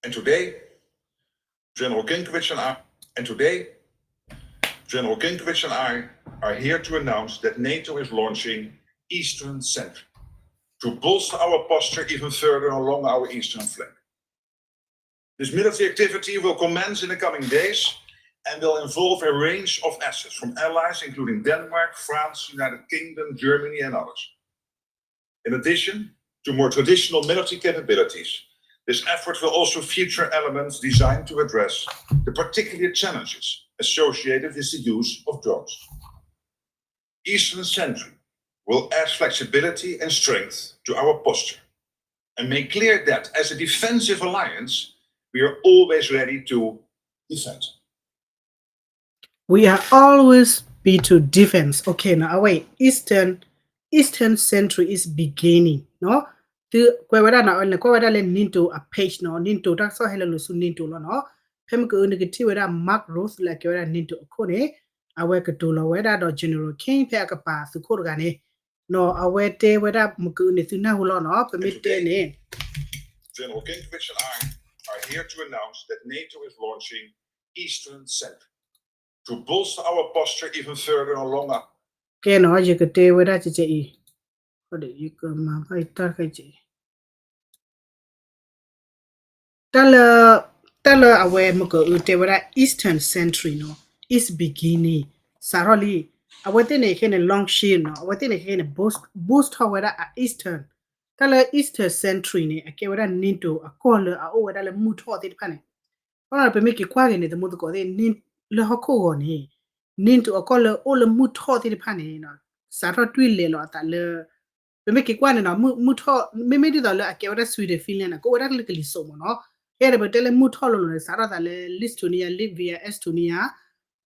And today, General Gingrich and I, and today, General Gingrich and I are here to announce that NATO is launching Eastern Sentry to bolster our posture even further along our eastern flank. This military activity will commence in the coming days and will involve a range of assets from allies including Denmark, France, United Kingdom, Germany, and others. In addition to more traditional military capabilities, this effort will also feature elements designed to address the particular challenges associated with the use of drones. Eastern Sentry will add flexibility and strength to our posture and make clear that, as a defensive alliance, we are always ready to defend. We are always be to defense. Okay နီၤ, အဝဲ Eastern, Eastern Sentry is beginning နီၤ. သုကွဲးဝဲဒၣ်နီၤ, ကွဲးဝဲဒၣ်လၢ NATO အ page နီၤ, NATO တၢ်ကစီၣ်ဟဲလၢာ်လိာ်ဆူ NATO လီၤနီၤ. ဖဲမ့ၢ်ကအုန့ၣ် ကထံၣ်ဝဲဒၣ် Mark Rutte လၢအကဲဝဲဒၣ် NATO အခိၣ်န့ၣ်, အဝဲကတိၤလီၤဝဲဒၣ်ဒီး General King ဖဲအကပၤသုးခိၣ်တဂၤန့ၣ်, အဝဲတဲဝဲဒၣ်မ့ၢ်ကအုန့ၣ် သုနၢ်ဟူလီၤနီၤ, ပမ့ၢ်တဲန့ၣ် General Gingrich and I are here to announce that NATO is launching Eastern Sentry to bolster our posture even further along our ကဲနီၤ, ယကတဲဝဲဒၣ်ကဲကဲအံၤ, ယကမၤဘၣ်ယတၢ်တခါကဲအံၤ တၢ်လၢ, တၢ်လၢအဝဲမ့ၢ်ကအုတဲဝဲဒၣ် Eastern Sentry နီၤ, is beginning, စးထီၣ်လံ. အဝဲသ့ၣ်န့ၣ်ခဲန့ၣ် launch နီၤ, အဝဲသ့ၣ်န့ၣ်ခဲန့ၣ် boost, boost ထီၣ်ဝဲဒၣ်အ Eastern, တၢ်လၢ Eastern Sentry န့ၣ် အကဲဝဲဒၣ် NATO အကီၢ်လၢအအိၣ်ဝဲဒၣ်လၢမုၢ်ထီၣ်သ့ၣ်တဖၣ်န့ၣ်, ဘၣ်ဒီးပမ့ၢ်က့ၤကွၢ်က့ၤန့ၣ် သမူသကိးသ့ၣ်, လၢဟီၣ်ခိၣ်ဂီၤန့ၣ် NATO အကီၢ်လၢအိၣ်လၢမုၢ်ထီၣ်သ့ၣ်တဖၣ်န့ၣ် စးထီၣ်တွံၢ်လဲၤလီၤအသးလၢ ပမ့ၢ်က့ၤကွၢ်န့ၣ်နီၤ, မုၢ်ထီၣ်, မ့မ့ၢ်ဒ်သိးလၢအကဲဝဲဒၣ် Sweden, Finland န့ၣ် ကအိၣ်ဝဲဒၣ်လၢကလံၤစိးမ့ၢ်နီၤ. ခဲအံၤပတဲလၢမုၢ်ထီၣ်လိၤလိၤန့ၣ် စးထီၣ်သးလၢ Lithuania, Latvia, Estonia,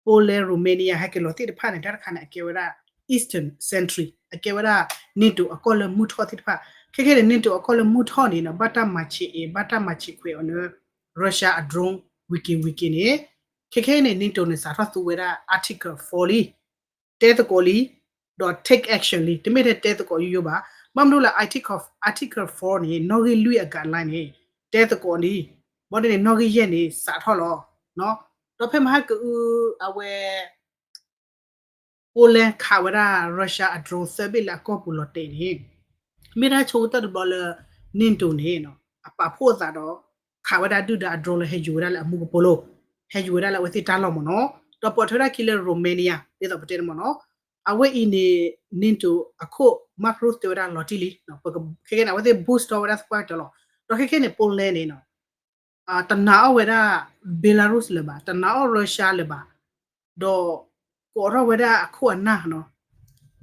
Poland, Romania ဟဲက့ၤလီၤသ့ၣ်တဖၣ်န့ၣ် တၢ်တခါန့ၣ် အကဲဝဲဒၣ် Eastern Sentry, အကဲဝဲဒၣ် NATO အကီၢ်လၢမုၢ်ထီၣ်သ့ၣ်တဖၣ်. ခဲခဲန့ၣ် NATO အကီၢ်လၢမုၢ်ထီၣ်န့ၣ်နီၤ, ဘၣ်တၢ်မၤဆံးအ့ၣ်, ဘၣ်တၢ်မၤဆံးခွဲးအီၤလၢ Russia အ drone ဝံၤက့ၤဝံၤက့ၤန့ၣ်, ခဲခဲန့ၣ် NATO န့ၣ် စးထီၣ်သူဝဲဒၣ် Article four လံ တဲသကိးလံ, ဒီး take action လံ, တမ့ၢ်ထဲတဲသကိးယိယိဘၣ်. ဘၣ်မနုၤလၢ Article, Article four န့ၣ် နီၣ်ဂံၢ်လွံၢ်အ guideline န့ၣ် တဲသကိးလံ, ဘၣ်ဒ်န့ၣ် နီၣ်ဂံၢ်ယဲၢ်န့ၣ် စးထီၣ်လီၤ. ဒီးဖဲမဟါကအု အဝဲ Poland ခးဝဲဒၣ် Russia အ drone သၢဘ့ၣ်လၢအကီၢ်ပူၤလီၤတဲာ်န့ၣ်, မ့ၢ်ဒၣ်ဆိကတၢၢ်တဘျီလၢ NATO န့ၣ် အပာ်ဖှိၣ်အသးဒီး ခးဝဲဒၣ်ဒုၣ်ဒါအ drone လၢဟဲယူၤဝဲဒၣ်လၢအမူကပိာ်လိၤ, ဟဲယူၤဝဲဒၣ်လၢအဝဲသ့ၣ်တၢ်လီၢ်မ့ၢ်နီၤ. ဒီးပိာ်ထွဲဒၣ်ခံလၢ Romania ဒ်သိးပတဲန့ၣ်မ့ၢ်နီၤ, အဝဲအံၤန့ၣ် NATO အခိၣ် Mark Rutte တဲဝဲဒၣ်လီၤတံၢ်လံ, ခဲခဲန့ၣ် အဝဲသ့ၣ် boost ထီၣ်ဝဲဒၣ်သပှၢ်ကတၢၢ်လီၤ. ဒီးခဲခဲန့ၣ် Poland န့ၣ်နီၤ တနာ်အီၣ်ဝဲဒၣ် Belarus လၢၤဘၣ်, တနာ်အီၣ် Russia လၢၤဘၣ်, ဒီးကိးထီၣ်ဝဲဒၣ်အခိၣ်အနၢ်နီၤ,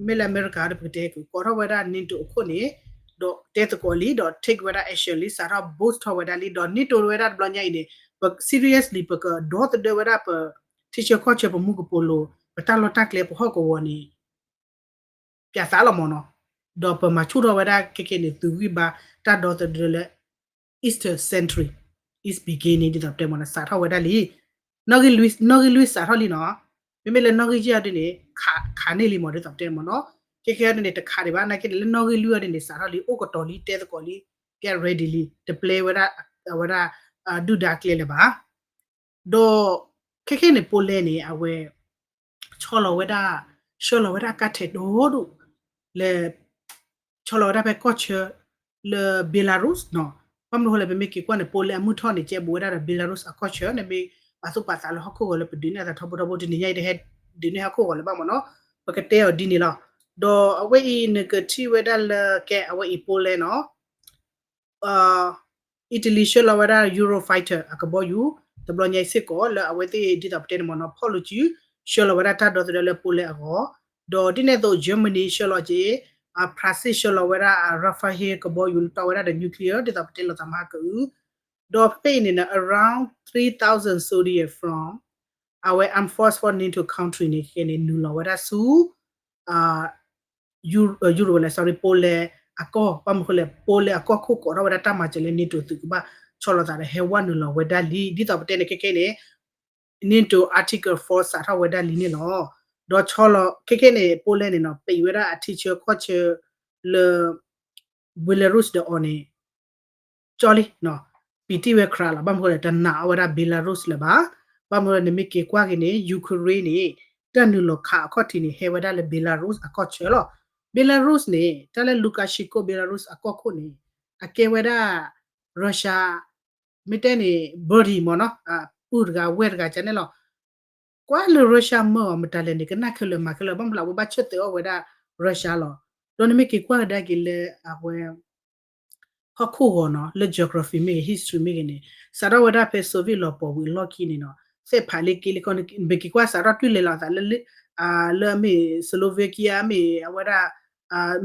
မ့ၢ်လၢအမဲရကၤဒီးပကတဲက့ၤ ကိးထီၣ်ဝဲဒၣ် NATO အခိၣ်န့ၣ်, ဒီးတဲသကိးလံ, ဒီး take ဝဲဒၣ် action လံ, စးထီၣ် boost ထီၣ်ဝဲဒၣ်လံ, ဒီး NATO ဝဲဒၣ်တဘျီညါအံၤန့ၣ် ပ seriously ပကဒီသဒၢဝဲဒၣ်ပ ထံဆၢကီၢ်ဆၢပမူကပိာ်လိၤ ပတၢ်လီၢ်တၢ်ကျဲပဟီၣ်ကဝီၤန့ၣ် ပၠးသးလီၤမ့ၢ်နီၤ, ဒီးပမၤဆူၣ်ထီၣ်ဝဲဒၣ်ခဲခဲန့ၣ် သုးဂံၢ်ဘါတၢ်ဒီသဒၢလၢ Eastern Sentry is beginning ဒ်သိးပတဲမ့ၢ်နီၤ, စးထီၣ်ဝဲဒၣ်လံ, နီၣ်ဂံၢ်လွံၢ်, နီၣ်ဂံၢ်လွံၢ်စးထီၣ်လံနီၤ, မ့မ့ၢ်လၢနီၣ်ဂံၢ်ယဲၢ်အီၤဒ်န့ၣ် ခး, ခးန့ၢ်လံမ့ၢ်ဒ်သိးပတဲမ့ၢ်နီၤ, ခဲခဲအီၤဒ်န့ၣ် တခးဒံးဘၣ် နာ်က့န့ၣ် လၢနီၣ်ဂံၢ်လွံၢ်အီၤဒ်န့ၣ် စးထီၣ်လံ အိၣ်ကတီၤလံ တဲသကိးလံ, get ready လံ, တပျဲဝဲဒၣ်, အဝဲဒၣ်, ဒုၣ်ဒါကျဲလၢၤဘၣ် ဒီးခဲခဲန့ၣ် Poland န့ၣ် အဝဲ ဆီလီၤဝဲဒၣ်, ဆှၢလီၤဝဲဒၣ်ကါထဲးဒိၣ်ဒိၣ် လဲၤ, ဆီလီၤဝဲဒၣ်ဖဲကီၢ်ဆၢလၢ Belarus နီၤ, ဘၣ်မနုၤဃိလဲၣ် ပမ့ၢ်က့ၤကွၢ်န့ၣ် Poland အမုၢ်ထီၣ်န့ၣ် ကဲဘူးဝဲဒၣ်ဒီး Belarus အကီၢ်ဆၢန့ၣ် မ့ၢ်ပာ်သူၣ်ပာ်သးလၢဟီၣ်ခိၣ်ဂီၤလၢပဒုးနဲၣ်အသးထီဘိထီဘိ တနံၤညါအံၤတဟဲဒုးနဲၣ်ဟီၣ်ခိၣ်ဂီၤလၢၤဘၣ်မ့ၢ်နီၤ, ပကတဲအီၤဒ်န့ၣ်လီၤ. ဒီးအဝဲအံၤ နကထံၣ်ဝဲဒၣ်လၢကဲအဝဲအံၤ Poland နီၤ Italy ဆှၢလီၤဝဲဒၣ် Eurofighter အကဘီယူၤ တဘျီညါအံၤစ့ၢ်ကီး လၢအဝဲသ့ၣ်ဒ်သိးပတဲန့ၣ်မ့ၢ်နီၤ ဖီၣ်လိာ်စု ဆှၢလီၤဝဲဒၣ်တၢ်ဒီသဒၢလၢ Poland အဂီၢ်, ဒီးဒ်န့ၣ်အသိး Germany ဆှၢလီၤက့ၤ, France ဆှၢလီၤဝဲဒၣ် Rafale ကဘီယူၤ လၢတီဝဲဒၣ်ဒီး nuclear ဒ်သိးပတဲလိာ်သးမဟါကအု, ဒီးဖဲအံၤန့ၣ် around three thousand soldier from အဝဲ armed force for NATO country န့ၣ် ခဲန့ၣ် နုာ်လီၤဝဲဒၣ်ဆူ Euro လဲၣ် sorry Poland အကီၢ် ဘၣ်မနုၤဃိလဲၣ် Poland အကီၢ်ခိၣ်ကိးထီၣ်ဝဲဒၣ်တၢ်မၤစၢၤလၢ NATO သုးကဘၣ်ဆီလီၤသးဒီးဟဲဝဲနုာ်လီၤဝဲဒၣ်လံ ဒ်သိးပတဲန့ၣ်ခဲခဲန့ၣ် NATO Article four စးထီၣ်ဝဲဒၣ်လံန့ၣ်လီၤ. ဒီးဆီလီၤခဲခဲန့ၣ် Poland န့ၣ်နီၤ ပံးဝဲဒၣ်အထံဆၢကီၢ်ဆၢလၢ Belarus ဒီးအီၤန့ၣ် ကၠီလံနီၤ ပံာ်တံၢ်ဝဲ Crimea လီၤ. ဘၣ်မနုၤဃိလဲၣ် တနာ်အီၤဝဲဒၣ် Belarus လၢၤဘၣ်. ဘၣ်မနုၤဃိလဲၣ် နမ့ၢ်က့ၤကွၢ်က့ၤန့ၣ် Ukraine န့ၣ် တၢ်နုာ်လီၤခးအခီၣ်ထံးန့ၣ် ဟဲဝဲဒၣ်လၢ Belarus အကီၢ်ဆၢလီၤ. Belarus န့ၣ် တၢ်လၢ Lukashenko Belarus အကီၢ်ခိၣ်န့ၣ် အကဲဝဲဒၣ် Russia မ့ၢ်တဲန့ၣ် buddy မ့ၢ်နီၤ ပုၢ်တဂၤဝဲၢ်တဂၤကန့ၣ်လီၤ. ကွၢ်လၢ Russia မၢအီၤမတၤလဲၣ်န့ၣ် ကနၣ်ခဲလၢာ်မၤခဲလၢာ် ဘၣ်မနုၤလဲၣ် အဝဲဘၣ်ဆၢတဲာ်အီၤဝဲဒၣ် Russia လီၤ. ဒီးနမ့ၢ်က့ၤကွၢ်ကဒါက့ၤလၢအဝဲ ဟီၣ်ခိၣ်ဂီၤနီၤ လၢ geography မ့ၢ်ဂ့ၤ history မ့ၢ်ဂ့ၤန့ၣ် စးထီၣ်ဝဲဒၣ်ဖဲ Soviet လီၤပှီၢ်ဝံၤအလီၢ်ခံန့ၣ်နီၤ သ့ၣ်ဖးလ့က့လ့ခီန့ၣ် ပက့ၤကွၢ်စးထီၣ်တွံၢ်လဲၤလီၤသးလၢ လၢအမ့ၢ် Slovakia မ့ၢ်အဝဲဒၣ်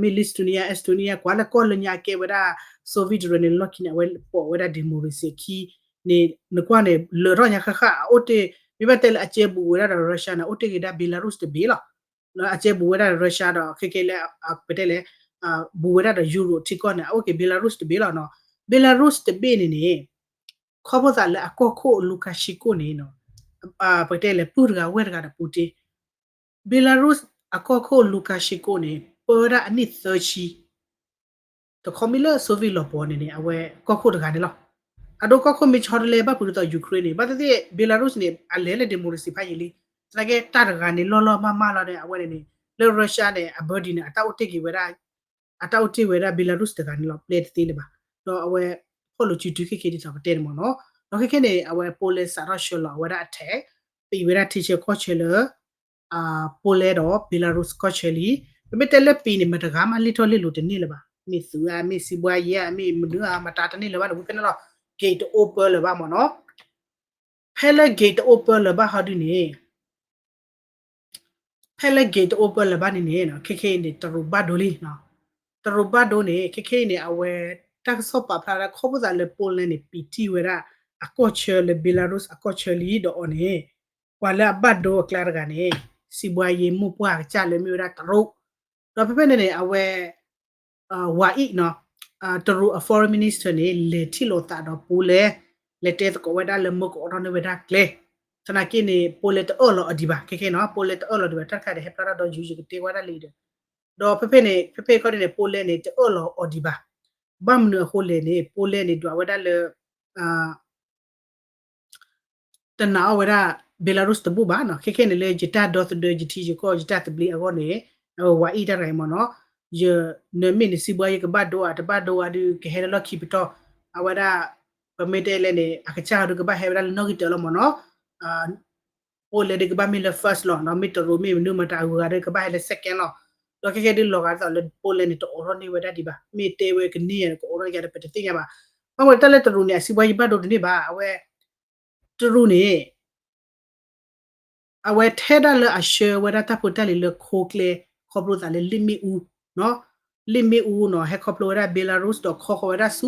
မ့ၢ် Lithuania Estonia ကွၢ်လၢကီၢ်လၢညါကဲဝဲဒၣ် Soviet တရၢန့ၣ် လီၢ်ခံန့ၣ် အဝဲပိာ်ဝဲဒၣ် democracy အခံန့ၣ် နကွၢ်န့ၣ် လၢာ်ထီၣ်ညါဃၣ်ဃၣ် အအိၣ်တ့ၢ် မ့ၢ်ဘၣ်တဲလၢအကဲဘူးဝဲဒၣ်ဒီး Russia န့ၣ် အအိၣ်တ့ၢ်က့ၤဒၣ် Belarus တဘ့ၣ်လီၤ. အကဲဘူးဝဲဒၣ်ဒီး Russia ဒီး ခဲကဲလၢ ပတဲလဲၣ် ဘူးဝဲဒၣ်ဒီး Europe ထံကီၢ်န့ၣ် အအိၣ်က့ၤ Belarus တဘ့ၣ်လီၤနီၤ. Belarus တဘ့ၣ်န့ၣ်န့ၣ် ခီဖျိသးလၢအကီၢ်ခိၣ် Lukashenko န့ၣ်နီၤ ပတဲလဲၣ် ပုၢ်တဂၤဝဲၢ်တဂၤဒီး Putin Belarus အကီၢ်ခိၣ် Lukashenko န့ၣ် ပၢဝဲဒၣ်အနံၣ်သၢဆံ တခီမ့ၢ်လၢ Soviet လီၤပှီၢ်န့ၣ်န့ၣ် အဝဲကီၢ်ခိၣ်တဂၤန့ၣ်လီၤ. အဒိကီၢ်ခိၣ်မ့ၢ်ဆီတလဲဘၣ်ဖုးဒ်သိး Ukraine န့ၣ် ဘၣ်သ့ၣ်သ့ၣ် Belarus န့ၣ် အလဲၤလၢ democracy ဖးယံာ်လံ. သနာ်က့တၢ်တဂၤန့ၣ် လီၢ်လီၢ်မၢ်မၢ်လီၤဒီး အဝဲန့ၣ်န့ၣ် လၢ Russia န့ၣ် အ buddy န့ၣ် အတၢ်အိၣ်တ့ၢ်က့ၤဝဲဒၣ် အတၢ်အိၣ်တ့ၢ်ဝဲဒၣ် Belarus တဂၤန့ၣ်လီၤ ပျဲတသ့လၢၤဘၣ်. ဒီးအဝဲ ဖီၣ်လိာ်စုတုၤခဲကဲဒ်သိးပတဲန့ၣ်မ့ၢ်နီၤ. ဒီးခဲကဲန့ၣ် အဝဲ Poland စးထီၣ်ဆှၢလီၤအဝဲဒၣ်အထဲ ပံာ်ဝဲဒၣ်ထံဆၢကီၢ်ဆၢလၢ Poland ဒီး Belarus ကီၢ်ဆၢလံ. ပမ့ၢ်တဲလၢပံာ်န့ၣ် မတဂၤမးလ့ၣ်ထီၣ်လ့ၣ်လိၤတန့ၢ်လၢၤဘၣ်. မ့ၢ်သုးဧါ မ့ၢ်စံးဘှါယဲဧါ မ့ၢ်မနုၤဧါ မတၤတန့ၢ်လၢၤဘၣ်န့ၣ် ဝံၤဖဲန့ၣ်လီၤ gate တအိၣ်ပၢလၢၤဘၣ်မ့ၢ်နီၤ. ဖဲလၢ gate တအိၣ်ပၢလၢၤဘၣ်ဟီဒုန့ၣ် ဖဲလၢ gate တအိၣ်ပၢလၢၤဘၣ်န့ၣ်န့ၣ် ခဲခဲအံၤန့ၣ် တရူးဘၣ်ဒိလံ. တရူးဘၣ်ဒိန့ၣ် ခဲခဲအံၤန့ၣ် အဝဲ တၢ်ကစီၣ်ပာ်ဖျါဒၣ်ခီဖျိသးလၢ Poland န့ၣ် ပံာ်တံၢ်ဝဲဒၣ်အကီၢ်ဆၢလၢ Belarus အကီၢ်ဆၢလံဒီးအီၤန့ၣ် ပှၤလၢအဘၣ်ဒိအကျါတဂၤန့ၣ် စံးဘှါယဲမိၢ်ပှၢ်ကစၢ်လၢမ့ၢ်ဝဲဒၣ်တရူး ဒီးဖဲဖဲန့ၣ်န့ၣ် အဝဲ ဝးအံၣ်နီၤ တရူးအ foreign minister န့ၣ် လဲၤထံၣ်လိာ်သးဒီး Poland လဲၤတဲသကိးဝဲဒၣ်လၢမၢကအိးထီၣ်န့ၢ်ဝဲဒၣ်ကျဲ သနာ်က့န့ၣ် Poland တအၢၣ်လီၤအီၤဒံးဘၣ် ခဲခဲနီၤ Poland တအၢၣ်လီၤဒံးဘၣ် တၢ်တခါဒီးဟဲဖျါထီၣ်ဒီးယူၤ ယကတဲဝဲဒၣ်လံဒီး ဒီးဖဲဖဲန့ၣ် ဖဲဖဲခီဒ်န့ၣ် Poland န့ၣ် တအၢၣ်လီၤအီၤဒံးဘၣ် ဘၣ်မနုၤအဃိလဲၣ်န့ၣ် Poland န့ၣ် ဒွးဝဲဒၣ်လၢ တနာ်အီၤဝဲဒၣ် Belarus တဘူၣ်ဘၣ်နီၤ ခဲခဲန့ၣ်လၢယတၢ်ဒီသဒၢ ယထံယကီၢ် ယတၢ်သဘျ့အဂီၢ်န့ၣ် အဝဲဝးအံၣ်တၢ်တဂၤအံၤမ့ၢ်နီၤ ယ နမ့ၢ်နစံးဘှါယဲကဘၣ်ဒိဧါ တဘၣ်ဒိဧါဒုး ကဟဲလၢလီၢ်ခံပတီၢ် အဝဲဒၣ် ပမ့ၢ်တဲလဲၣ်န့ၣ် အကစၢ်ဒုးကဘၣ်ဟဲဝဲဒၣ်လၢနီၣ်ဂံၢ်တၢလီၤမ့ၢ်နီၤ Poland ဒုးကဘၣ်မ့ၢ်လၢ first လီၤ မ့ၢ်တရူးမ့ၢ်မနုၤမတၤအဂုၤအဂၤဒုးကဘၣ်ဟဲလၢ second လီၤ ဒီးခဲခဲဒုးလီၤဂာ်ဒ်သိးလၢ Poland န့ၣ် တအိးထီၣ်န့ၢ်ဝဲဒၣ်ဒံးဘၣ် မ့ၢ်တဲဝဲကန့ၢ်ယၤ ကအိးထီၣ်ယၤဒီး ပတသ့ၣ်ညါဘၣ် ဘၣ်ဝဲတၢ်လၢတရူးန့ၣ် အစံးဘှါယဲဘၣ်ဒိတန့ၢ်ဘၣ် အဝဲ တရူးန့ၣ် အဝဲထဲဒၣ်လၢအဆှၢဝဲဒၣ်တၢ်ဖိတၢ်လံၤလၢခိကျဲ ခီဖျိသးလၢလ့ၣ်မ့ၣ်အူ လ့ၣ်မ့ၣ်အူနီၤ ဟဲခီဖျိဝဲဒၣ် Belarus ဒီးခီဃီၤဝဲဒၣ်ဆူ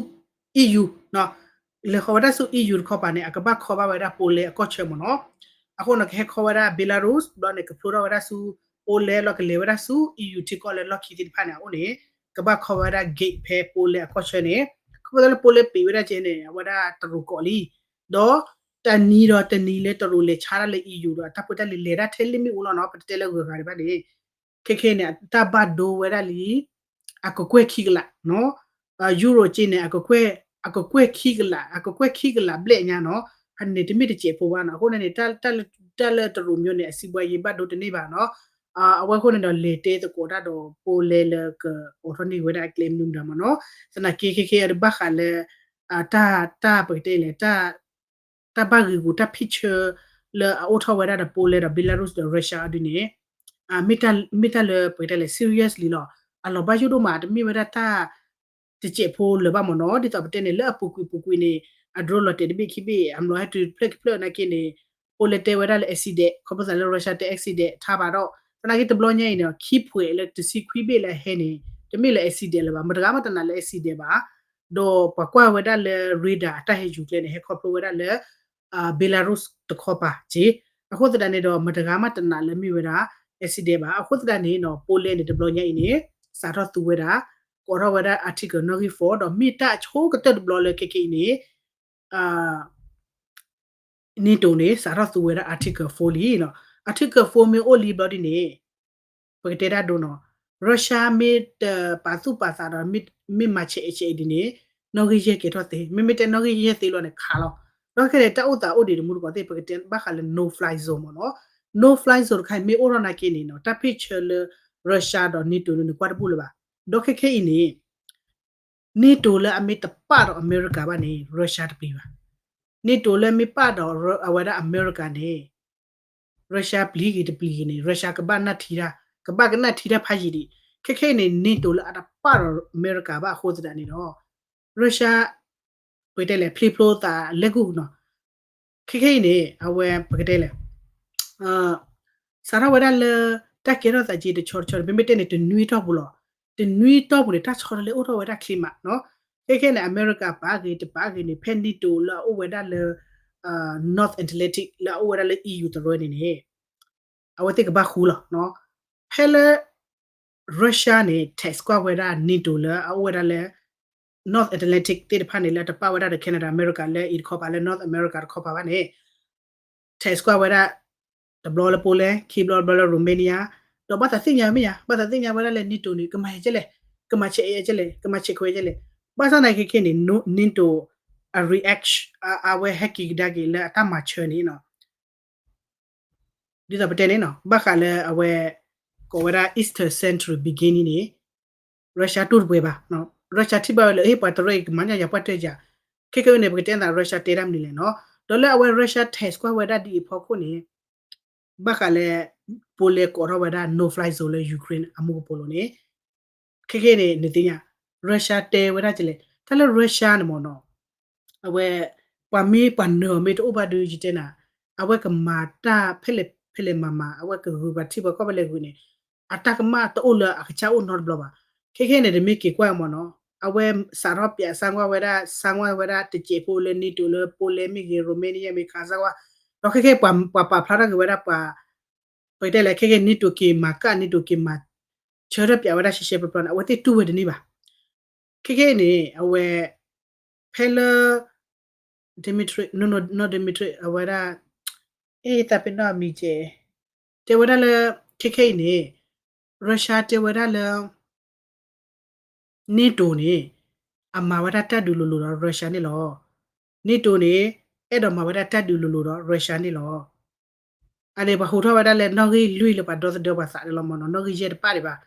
EU လဲၤဃီၤဝဲဒၣ်ဆူ EU တခီပၤန့ၣ် အကဘၣ်ခီဘၣ်ဝဲဒၣ် Poland အကီၢ်ဆၢမ့ၢ်နီၤ အဃိန့ၣ် ကဟဲခီဝဲဒၣ် Belarus ဘျီန့ၣ် ကဖျိထီၣ်ဝဲဒၣ်ဆူ Poland လီၤ ကလဲၤဝဲဒၣ်ဆူ EU ထံကီၢ်လၢလီၢ်ခံသ့ၣ်တဖၣ်န့ၣ် အအိၣ်န့ၣ် ကဘၣ်ခီဝဲဒၣ် gate ဖဲ Poland အကီၢ်ဆၢန့ၣ် ခီဖျိလၢ Poland ပံာ်ဝဲဒၣ်ကဲန့ၣ် အဝဲဒၣ်တရူးကိးလံ ဒီးတနံၤဒီးတနံၤလၢတရူးလဲၤဆါတၢ်လၢ EU ဒီးအတၢ်ဖိတၢ်လံၤလဲၤတၢ်ထဲလ့ၣ်မ့ၣ်အူလီၤနီၤ ပတတဲလၢဂုၤဂၤဒံးဘၣ်န့ၣ် ခဲခဲန့ၣ် တၢ်ဘၣ်ဒိဝဲဒၣ်လံ အကကွဲၢ်ခံကလး Euro က့န့ၣ် အကကွဲၢ်ခံကလး အကကွဲၢ်ခံကလးဘျဲၣ်ညါနီၤ အန့ၣ်တမ့ၢ်တစဲးဖိဘၣ်နီၤ အဃိန့ၣ်န့ၣ် တၢ်လၢတရူးမျိုးန့ၣ် အစံးဘှါယဲဘၣ်ဒိတန့ၢ်ဘၣ်နီၤ အဝဲအဃိန့ၣ်ဒီးလဲၤတဲသကိးတၢ်ဒီး Poland လၢကအိးထီၣ်န့ၢ်ဝဲဒၣ်အကျဲမနုၤမတၤမ့ၢ်နီၤ သနာ်က့ခဲခဲအံၤတဘၣ်ဃးလၢ တၢ် တၢ်ပကတဲလဲၣ် တၢ်ဘၣ်ဂ့ၢ်ဂူာ်တၢ် picture လၢအအိၣ်ထီၣ်ဝဲဒၣ်ဒီး Poland ဒီး Belarus ဒီး Russia အဒုန့ၣ် မ့ၢ်တၢ်လၢပကတဲလဲၣ် seriously လီၤ အလီၤဘၣ်ယိၣ်ဒိၣ်မး တမ့ၢ်ဝဲဒၣ်တၢ် တစဲးဖိလၢၤဘၣ်မ့ၢ်နီၤ ဒ်သိးပတဲန့ၣ် လၢအပူၤကွံာ်ပူၤကွံာ်န့ၣ် အ drone လီၤတဲာ်တဘ့ၣ်ခံဘ့ၣ် အမျိာ်ဟဲတုၤတဖျၢၣ်ခံဖျၢၣ်နာ်က့န့ၣ် Poland တဲဝဲဒၣ်လၢ accident ခီဖျိသးလၢ Russia တဲ accident ထါဘၣ်ဒီး သနာ်က့တဘျီညါအံၤန့ၣ် ခံဖှဲးလၢတဆံခွံဘ့ၣ်လၢအဟဲန့ၣ် တမ့ၢ်လၢ accident လၢၤဘၣ် မတဂၤမးတနာ်လၢ accident ဘၣ် ဒီးပှၤကွၢ်ဝဲဒၣ်လၢ radar အတၢ်ဟဲယူၤကျဲန့ၣ် ဟဲခီဖျိဝဲဒၣ်လၢ Belarus တခီပၤက့ အဃိသတးန့ၣ်ဒီး မတဂၤမးတနာ်လၢမ့ၢ်ဝဲဒၣ် accident ဘၣ် အဃိသတးန့ၣ်နီၤ Poland န့ၣ် တဘျီညါအံၤန့ၣ် စးထီၣ်သူဝဲဒၣ် ကိးထီၣ်ဝဲဒၣ် Article နီၣ်ဂံၢ် four ဒီးမ့ၢ်တၢ်အဆိကတၢၢ်တဘျီလၢခဲခဲအံၤန့ၣ် NATO န့ၣ် စးထီၣ်သူဝဲဒၣ် Article four လံနီၤ Article four မ့ၢ်အိၣ်လံဘျီဒ်န့ၣ် ပကတဲတၢ်ဒိနီၤ Russia မ့ၢ်တပာ်သူၣ်ပာ်သးဒီး မ့ၢ်မၤဆဲးအဲးဆဲးအံၤဒ်န့ၣ် နီၣ်ဂံၢ်ယဲၢ်ကဲထီၣ်သ့, မ့မ့ၢ်တဲနီၣ်ဂံၢ်ယဲၢ်သ့လီၤန့ၣ်ခးလီၤ. ဒီးခဲခဲန့ၣ် တၢ်အိၣ်သးအိၣ်ဒံးတမူတကိးသ့ၣ် ပကတဲဘၣ်ဃးလၢ no fly zone မ့ၢ်နီၤ, no fly zone တခါအံၤမ့ၢ်အိၣ်ထီၣ်နာ်က့န့ၣ်နီၤ တၢ်ဖ့ၣ်ဆၢလၢ Russia ဒီး NATO န့ၣ် နကွၢ်တဘူၣ်လၢၤဘၣ်. ဒီးခဲခဲအံၤန့ၣ် NATO လၢအမ့ၢ်တပာ်ဒီးအမဲရကၤဘၣ်န့ၣ် Russia တပျံၤဘၣ်. NATO လၢမ့ၢ်ပာ်ဒီးအဝဲဒၣ်အမဲရကၤန့ၣ် Russia ပျံၤဂ့ၤတပျံၤဂ့ၤန့ၣ် Russia ကဘၣ်နၢ်ထံတၢ်, ကဘၣ်ကနၢ်ထံတၢ်ဖးယံာ်ဒံး. ခဲခဲအံၤန့ၣ် NATO လၢအတပာ်ဒီးအမဲရကၤဘၣ်အဃိသတးန့ၣ်ဒီး Russia ပကတဲလဲၣ် ဖျ့ဖျိသးလဲၤကူၣ်နီၤ. ခဲခဲအံၤန့ၣ် အဝဲပကတဲလဲၣ် စးထီၣ်ဝဲဒၣ်လၢ တၢ်ကဲထီၣ်သးက့တဆီတဆီန့ၣ် မ့မ့ၢ်တဲန့ၣ် တနွံတီၢ်ပူၤလီၤ. တနွံတီၢ်ပူၤန့ၣ် တၢ်ဆီတလဲအိၣ်ထီၣ်ဝဲဒၣ်ချ့မးနီၤ. ခဲခဲန့ၣ် အမဲရကၤပာ်ဂ့ၤတပာ်ဂ့ၤန့ၣ် ဖဲ NATO လၢအအိၣ်ဝဲဒၣ်လၢ North Atlantic လၢအအိၣ်ဝဲဒၣ်လၢ EU တရၢန့ၣ်န့ၣ် အဝဲသ့ၣ်ကဘၣ်ဃူလီၤ. ဖဲလၢ Russia န့ၣ် tax ကွၢ်ဝဲဒၣ် NATO လၢအအိၣ်ဝဲဒၣ်လၢ North Atlantic သ့ၣ်တဖၣ်န့ၣ် လၢတပာ်ဝဲဒၣ်ဒီး Canada အမဲရကၤ လၢအံၤတခီပၤ လၢ North America တခီပၤဘၣ်န့ၣ် tax ကွၢ်ဝဲဒၣ် တဘျီလၢ Poland ခံဘျီတဘျီလၢ Romania ဒီးဘၣ်သးသ့ၣ်ညါမ့ၢ်ဧါ, ဘၣ်သးသ့ၣ်ညါဝဲဒၣ်လၢ NATO န့ၣ် ကမၤယဲၢ်ကဲလဲၣ်, ကမၤဆဲးအဲးကဲလဲၣ်, ကမၤဆဲးခွဲးကဲလဲၣ်. ဘၣ်ဆၣ်သနာ်က့ခဲခဲန့ၣ် NATO အ react အဝဲဟဲက့ၤကဒါက့ၤလၢအတၢ်မၤဆၢန့ၣ် ဒ်သိးပတဲန့ၣ်နီၤ ဘၣ်ဃးလၢအဝဲ ကိးဝဲဒၣ် Eastern Central Beginning န့ၣ် Russia တူၢ်တပှဲၤဘၣ်. Russia ထံၣ်ဘၣ်ဝဲလၢ ဟ့ၣ် ပှၤတရၢအံၤကမၤညၣ်ယၤပှၢ်တၢၢ်ယၤ, ခဲခဲအံၤန့ၣ် ပကတဲသး Russia တဲတၢ်မနုၤလဲၣ်နီၤ. ဒီးလၢအဝဲ Russia tax ကွၢ်ဝဲဒၣ်ဒ်အံၤအဖီခိၣ်န့ၣ် ဘၣ်ဃးလၢ Poland ကိးထီၣ်ဝဲဒၣ် no fly zone လၢ Ukraine အမူကပိာ်လိၤန့ၣ် ခဲခဲန့ၣ် နသ့ၣ်ညါ Russia တဲဝဲဒၣ်ကလဲၣ်, တၢ်လၢ Russia န့ၣ်မ့ၢ်နီၤ အဝဲ ပှၤမ့ၢ်ပှၤနၢၤအီၤမ့ၢ်တအိၣ်ဘၣ်ဒီး ယတဲနၤ အဝဲကမၤတၢ်ဖဲလဲၣ်ဖဲလဲၣ်မၤမၤ အဝဲကဂုာ်ပှၤထံပှၤကီၢ်ဖဲလဲၣ်ဂုာ်န့ၣ် အတၢ်ကမၣ်တအိၣ်လၢအကစၢ်အိၣ်နီတဘျီဘၣ်. ခဲခဲန့ၣ် တမ့ၢ်က့ၤကွၢ်မ့ၢ်နီၤ အဝဲစးထီၣ်ပၠးစၢ်ကွၢ်ဝဲဒၣ် စၢ်ကွၢ်ဝဲဒၣ်တစဲးဖိလၢ NATO လၢ Poland မ့ၢ်ဂ့ၤ Romania မ့ၢ်ခးစၢ်ကွၢ် ဒီးခဲခဲပှၤပာ်ဖျါထီၣ်က့ၤဝဲဒၣ်ပှၤ ပကတဲလဲၣ် ခဲခဲ NATO က့ၤမၤကၣ် NATO က့ၤမၤ ဆၢထၢၣ်ပၠးဝဲဒၣ်ရှဲရှဲပျီပျီန့ၣ် အဝဲသ့ၣ်တူၢ်ဝဲတန့ၢ်ဘၣ်. ခဲခဲအံၤန့ၣ် အဝဲ ဖဲလၢ Dmitry နီၢ် Dmitry အဝဲဒၣ် အဲၣ်သးပ့ၤနီၣ်အမံၤကဲ တဲဝဲဒၣ်လၢ ခဲခဲအံၤန့ၣ် Russia တဲဝဲဒၣ်လၢ NATO န့ၣ် အမၤဝဲဒၣ်တၢ်ဒုးလိၤလိၤဒီး Russia န့ၣ်လီၤ. NATO န့ၣ် အဲၣ်ဒိးမၤဝဲဒၣ်တၢ်ဒုးလိၤလိၤဒီး Russia န့ၣ်လီၤ. အန့ၣ်ပှၤဟူးထီၣ်ဝဲဒၣ်လၢနီၣ်ဂံၢ်လွံၢ်လၢပှၤဒီသဒၢပှၤသးန့ၣ်လီၤမ့ၢ်နီၤ နီၣ်ဂံၢ်ယဲၢ်တပၣ်ဒံးဘၣ်.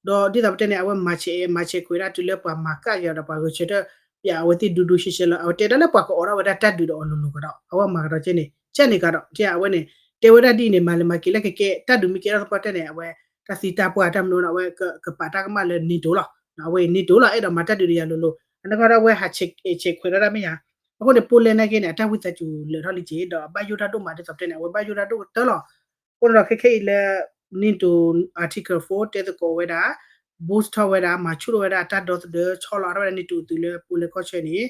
ဒီးဒ်သိးပတဲန့ၣ် အဝဲမၤဆဲးအဲးမၤဆဲးခွဲးဒၣ်တုၤလၢပှၤမၤကၣ်က့ၤအီၤဒီးပှၤဂဲၤဆၢထၢၣ်ပၠးအဝဲသ့ၣ်ဒူဒူရှဲရှဲလီၤ. အဝဲတဲဒၣ်လၢပှၤကအိးထီၣ်ဝဲဒၣ်တၢ်ဒုးဒီးအီၤလိၤလိၤကဒီး အဝဲမၤကဒီးကဲန့ၣ် ကဲန့ၣ်ကဒီး အဝဲန့ၣ် တဲဝဲဒၣ်ဒ်အံၤန့ၣ် မၤလဲၤမၤက့ၤလၢကကဲတၢ်ဒုးမ့ၢ်ကဲထီၣ်သပှၢ်တၢၢ်န့ၣ် အဝဲ တၢ်သံတၢ်ပှၢ်တၢ်မနုၤန့ၣ် အဝဲကပာ်တၢ်ကမၣ်လၢ NATO လီၤ. အဝဲ NATO လီၤ အဲၣ်ဒိးမၤတၢ်ဒုးဒီးယၤလိၤလိၤ အနီၢ်ကီၢ်ဒီးအဝဲဟးဆဲးအဲးဆဲးခွဲးထီၣ်ဒၣ်မ့ၢ်ဧါ. အဃိန့ၣ် Poland နာ်က့န့ၣ် အတၢ်ဝံသးစူၤလၢာ်ထီၣ်လံက့ၤ ဒီးအဘၣ်ယိၣ်တၢ်ဒိၣ်မးဒ်သိးပတဲန့ၣ် အဝဲဘၣ်ယိၣ်တၢ်ဒိၣ်ကတၢၢ်လီၤ. အဃိန့ၣ်ဒီးခဲခဲအံၤလၢ NATO Article four တဲသကိးဝဲဒၣ် boost ထီၣ်ဝဲဒၣ် မၤဆူၣ်ထီၣ်ဝဲဒၣ်အတၢ်ဒီသဒၢ ဆီလီၤထီၣ်ဝဲဒၣ် NATO အသုးလၢ Poland ကီၢ်ဆၢန့ၣ်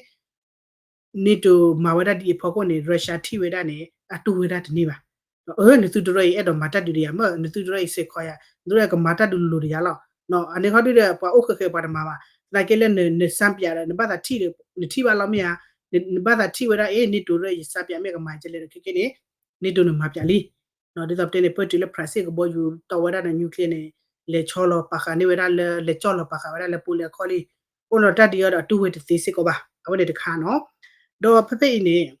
NATO မၤဝဲဒၣ်ဒ်အံၤအဖီခိၣ်န့ၣ် Russia ထံၣ်ဝဲဒၣ်န့ၣ် အတူၢ်ဝဲဒၣ်တန့ၢ်ဘၣ်. ဒီးအၢ နသုတရၢအံၤ အဲၣ်ဒိးမၤတၢ်ဒုးဒီးယၤမ့ၢ် နသုတရၢအံၤစဲးခီယၤ နသုတရၢကမၤတၢ်ဒုးလိၤလိၤဒီးယၤလီၤ. အန့ၣ်ခီဒုဒီး ပှၤအိၣ်ဃဲးဃဲးပှၤတမၤဘၣ်. သနာ်က့လၢနစၢ်ပၠးဒီး နဘၣ်သးထံၣ်ဒီး နထံၣ်ဘၣ်လီၤမ့ၢ်ဧါ. နဘၣ်သးထံၣ်ဝဲဒၣ် အ့ NATO တရၢအံၤ ယစၢ်ပၠးမ့ၢ်ကမၤကလဲၣ်ဒီး ခဲခဲန့ၣ် NATO န့ၣ်မၤပၠးလံ. ဒ်သိးပတဲန့ၣ် ပၢၢ်တုၤလၢ France ကဘီယူၤတီၢ်ဝဲဒၣ်ဒီး nuclear န့ၣ် လဲၤဆီလီၤပာ်ဃာ်န့ၢ်ဝဲဒၣ်လၢ လဲၤကၠီၣ်လီၤပာ်ဃာ်ဝဲဒၣ်လၢ Poland အခီၣ်လံ. အဃိန့ၣ်ဒီးတၢ်ဒုးအံၤဒီးအတူၢ်ဝဲတသ့စ့ၢ်ကီးဘၣ်. အဝဲန့ၣ်တခါနီၤ. ဒီးဖဲဖဲအံၤန့ၣ်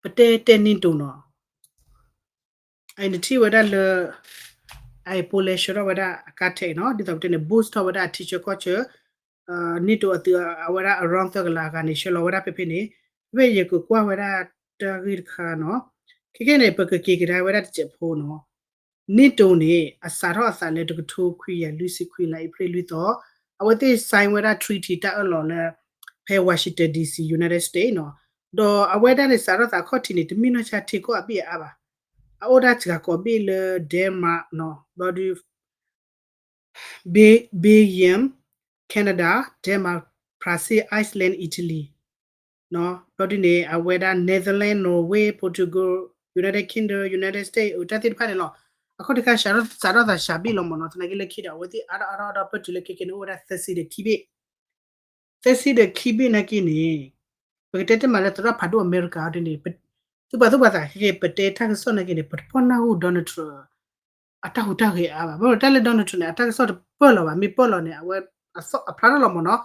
ပတဲတဲ NATO နီၤ အအံၤနထံၣ်ဝဲဒၣ်လၢ အအံၤ Poland ဆှၢထီၣ်ဝဲဒၣ်အကါထဲးနီၤ ဒ်သိးပတဲန့ၣ် boost ထီၣ်ဝဲဒၣ်အထံဆၢကီၢ်ဆၢ NATO အသုးအဝဲဒၣ် around သၢကလးအဂၤန့ၣ် ဆှၢလီၤဝဲဒၣ်ဖဲဖဲန့ၣ် ဖဲယကကွၢ်ဝဲဒၣ်တၢ်ဂ့ၢ်တခါနီၤ ခဲခဲန့ၣ် ပကက့ၤကဒါဝဲဒၣ်တစဲးဖိနီၤ NATO န့ၣ် အစးထီၣ်အသးလၢတကထိခွံကယၤလွံၢ်ဆံခွံ လါအ့ဖြ့ၣ်လွံၢ်သီ အဝဲသ့ၣ် sign ဝဲဒၣ် treaty တၢ်အၢၣ်လီၤလၢ ဖဲ Washington D C United States နီၤ ဒီးအဝဲဒၣ်န့ၣ် စးထီၣ်သးခီၣ်ထံးန့ၣ် တမ့ၢ်နီၢ်ဆါထံကီၢ်အဘ့ၣ်အါဘၣ်. အအိၣ်ဒၣ်စှၤကိးဘ့ၣ်လၢ Denmark နီၤ ဘျီဒုး Belgium, Canada, Denmark, France, Iceland, Italy ဘျီဒုးန့ၣ် အဝဲဒၣ် Netherlands, Norway, Portugal, United Kingdom, United States တၢ်သ့ၣ်တဖၣ်န့ၣ်လီၤ. အခီၣ်ထံးခါ စးထီၣ်သးစှၤဘ့ၣ်လီၤမ့ၢ်နီၤ သနာ်က့လၢခံဒီး အဝဲသ့ၣ်အါထီၣ်အါထီၣ်အါထီၣ် ပၢၢ်တုၤလၢခဲခဲန့ၣ် အိၣ်ဝဲဒၣ်သၢဆံဒီးခံဘ့ၣ် သၢဆံဒီးခံဘ့ၣ်နာ်က့န့ၣ် ပကတဲတ့ၢ်မးလၢသရၣ်ဖးဒိၣ်အမဲရကၤအီၤဒ်န့ၣ် သုပှၤသူၣ်ပှၤသးခဲခဲ ပတဲတၢ်ကစီၣ်နာ်က့န့ၣ် ပတပီၢ်နၢ်ဟူ Donald Trump အတၢ်ဟူးတၢ်ဂဲၤအါဘၣ်. ဘၣ်ဒီးတၢ်လၢ Donald Trump န့ၣ် အတၢ်ကစီၣ်တပၢၢ်လီၤဘၣ်. မ့ၢ်ပၢၢ်လီၤန့ၣ် အဝဲအဖျါထီၣ်လီၤမ့ၢ်နီၤ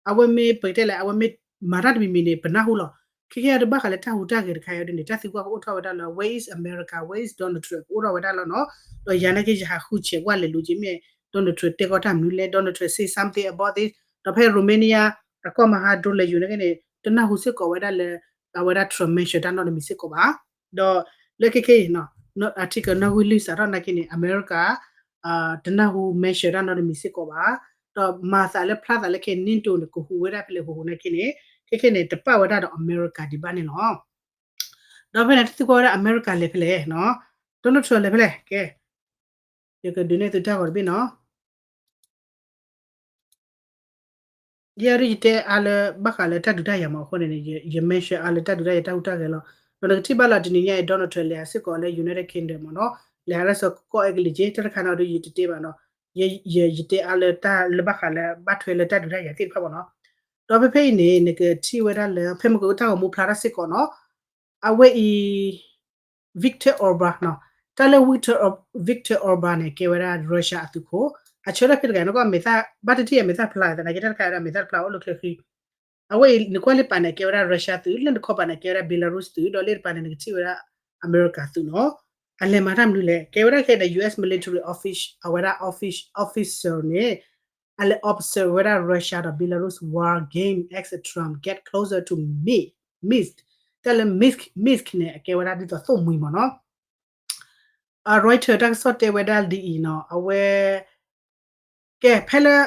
အဝဲမ့ၢ်ပကတဲလဲၣ် အဝဲမ့ၢ်မၤတၢ်တမံၤမံၤန့ၣ် ပနၢ်ဟူလီၤ. ခဲကဲအံၤတဘၣ်ဃးလၢတၢ်ဟူးတၢ်ဂဲၤတခါအံၤဒ်န့ၣ် တၢ်သံကွၢ်ကအိၣ်ထီၣ်ဝဲဒၣ်လၢ Where is America? Where is Donald Trump? ကအိၣ်ထီၣ်ဝဲဒၣ်လီၤနီၤ. ဒီးယၤနာ်က့ ယဟးဃုဆဲးကွၢ်လဲၤလူၤက့ၤမ့ၢ် Donald Trump တဲကီးတၢ်မနုၤလဲၣ်, Donald Trump say something about this. ဒီးဖဲ Romania အကီၢ်မဟါ drone လဲၤယူၤနာ်က့န့ၣ် တနၢ်ဟူစ့ၢ်ကီးဝဲဒၣ်လၢ အဝဲဒၣ် Trump mention တၢ်နီတမံၤစ့ၢ်ကီးဘၣ်. ဒီးလၢခဲခဲအံၤ article နီၣ်ဂံၢ်လွံၢ်စးထီၣ်နာ်က့န့ၣ် အမဲရကၤ တနၢ်ဟူ mention တၢ်နီတမံၤစ့ၢ်ကီးဘၣ်. ဒီးမၤသးလၢဖျါသးလၢခဲ NATO န့ၣ် ကဟူးဝဲဒၣ်ဖဲလဲၣ်ဟူးဟူးနာ်က့န့ၣ် ခဲခဲန့ၣ် တပာ်ဝဲဒၣ်ဒီးအမဲရကၤဒံးဘၣ်န့ၣ်လီၤ. ဒီးဖဲန့ၣ် တသံကွၢ်ဝဲဒၣ်အမဲရကၤလဲၤဖဲလဲၣ်နီၤ, Donald Trump လဲၤဖဲလဲၣ် ကဲ ယကဒုးနဲၣ်သုတၢ်ဂီၤတဘ့ၣ်နီၤ. ယဲဒ်ယတဲအါလၢဘၣ်ဃးလၢတၢ်ဒုးတၢ်ယၤမးအဃိန့ၣ် ယ mention အါလၢတၢ်ဒုးတၢ်ယၤတၢ်ဟူးတၢ်ဂဲၤလီၤ. ဒီးနကထံၣ်ဘၣ်လီၤတနံၤညါအံၤ Donald Trump လဲၤဟးစ့ၢ်ကီးလၢ United Kingdom မးနီၤ, လဲၤဟးလၢစကီးအဲကလံးက့ တၢ်တခါနီၤဒီးယတတဲဘၣ်နီၤ, ယ ယတဲအါလၢတၢ်လၢဘၣ်ဃးလၢ ဘၣ်ထွဲလၢတၢ်ဒုးတၢ်ယၤသ့ၣ်တဖၣ်မးနီၤ. ဒီးဖဲဖဲအံၤန့ၣ် နကထံၣ်ဝဲဒၣ်လၢ ဖဲမ့ၢ်ကတၢ်ဂီၤမူဖျါထီၣ်စ့ၢ်ကီးနီၤ, အဝဲအံၤ Viktor Orbán နီၤ, တၢ်လၢ Viktor Orbán န့ၣ် ကဲဝဲဒၣ် Russia အသုးခိၣ်, အဆၢထၢၣ်ဖဲတဂၤ နကွၢ်မဲာ်သၣ် ဘၣ်တထံၣ်အမဲာ်သၣ်ဖျါသနာ်က့ တၢ်တခါဒီးမဲာ်သၣ်တဖျါအိၣ်လၢချၢဃံ, အဝဲအံၤ နကွၢ်လၢပာ်န့ၣ် ကဲဝဲဒၣ် Russia သုး, လၢနခီပာ်န့ၣ် ကဲဝဲဒၣ် Belarus သုး, ဒီးလၢတပၤန့ၣ် နကထံၣ်ဝဲဒၣ် အမဲရကၤသုးနီၤ. အလဲၤမၤတၢ်မနုၤလဲၣ်, ကဲဝဲဒၣ်ခဲအံၤ U S military office အဝဲဒၣ် office officer န့ၣ် အလဲၤ observe ဝဲဒၣ် Russia ဒီး Belarus war game as Trump get closer to Minsk, တၢ်လၢ Minsk, Minsk န့ၣ် အကဲဝဲဒၣ်ဒ်သိးသိၣ်မှံၤမးနီၤ. Reuters တၢ်ကစီၣ်တဲဝဲဒၣ်ဒ်အံၤနီၤ, အဝဲ ကဲဖဲလၢ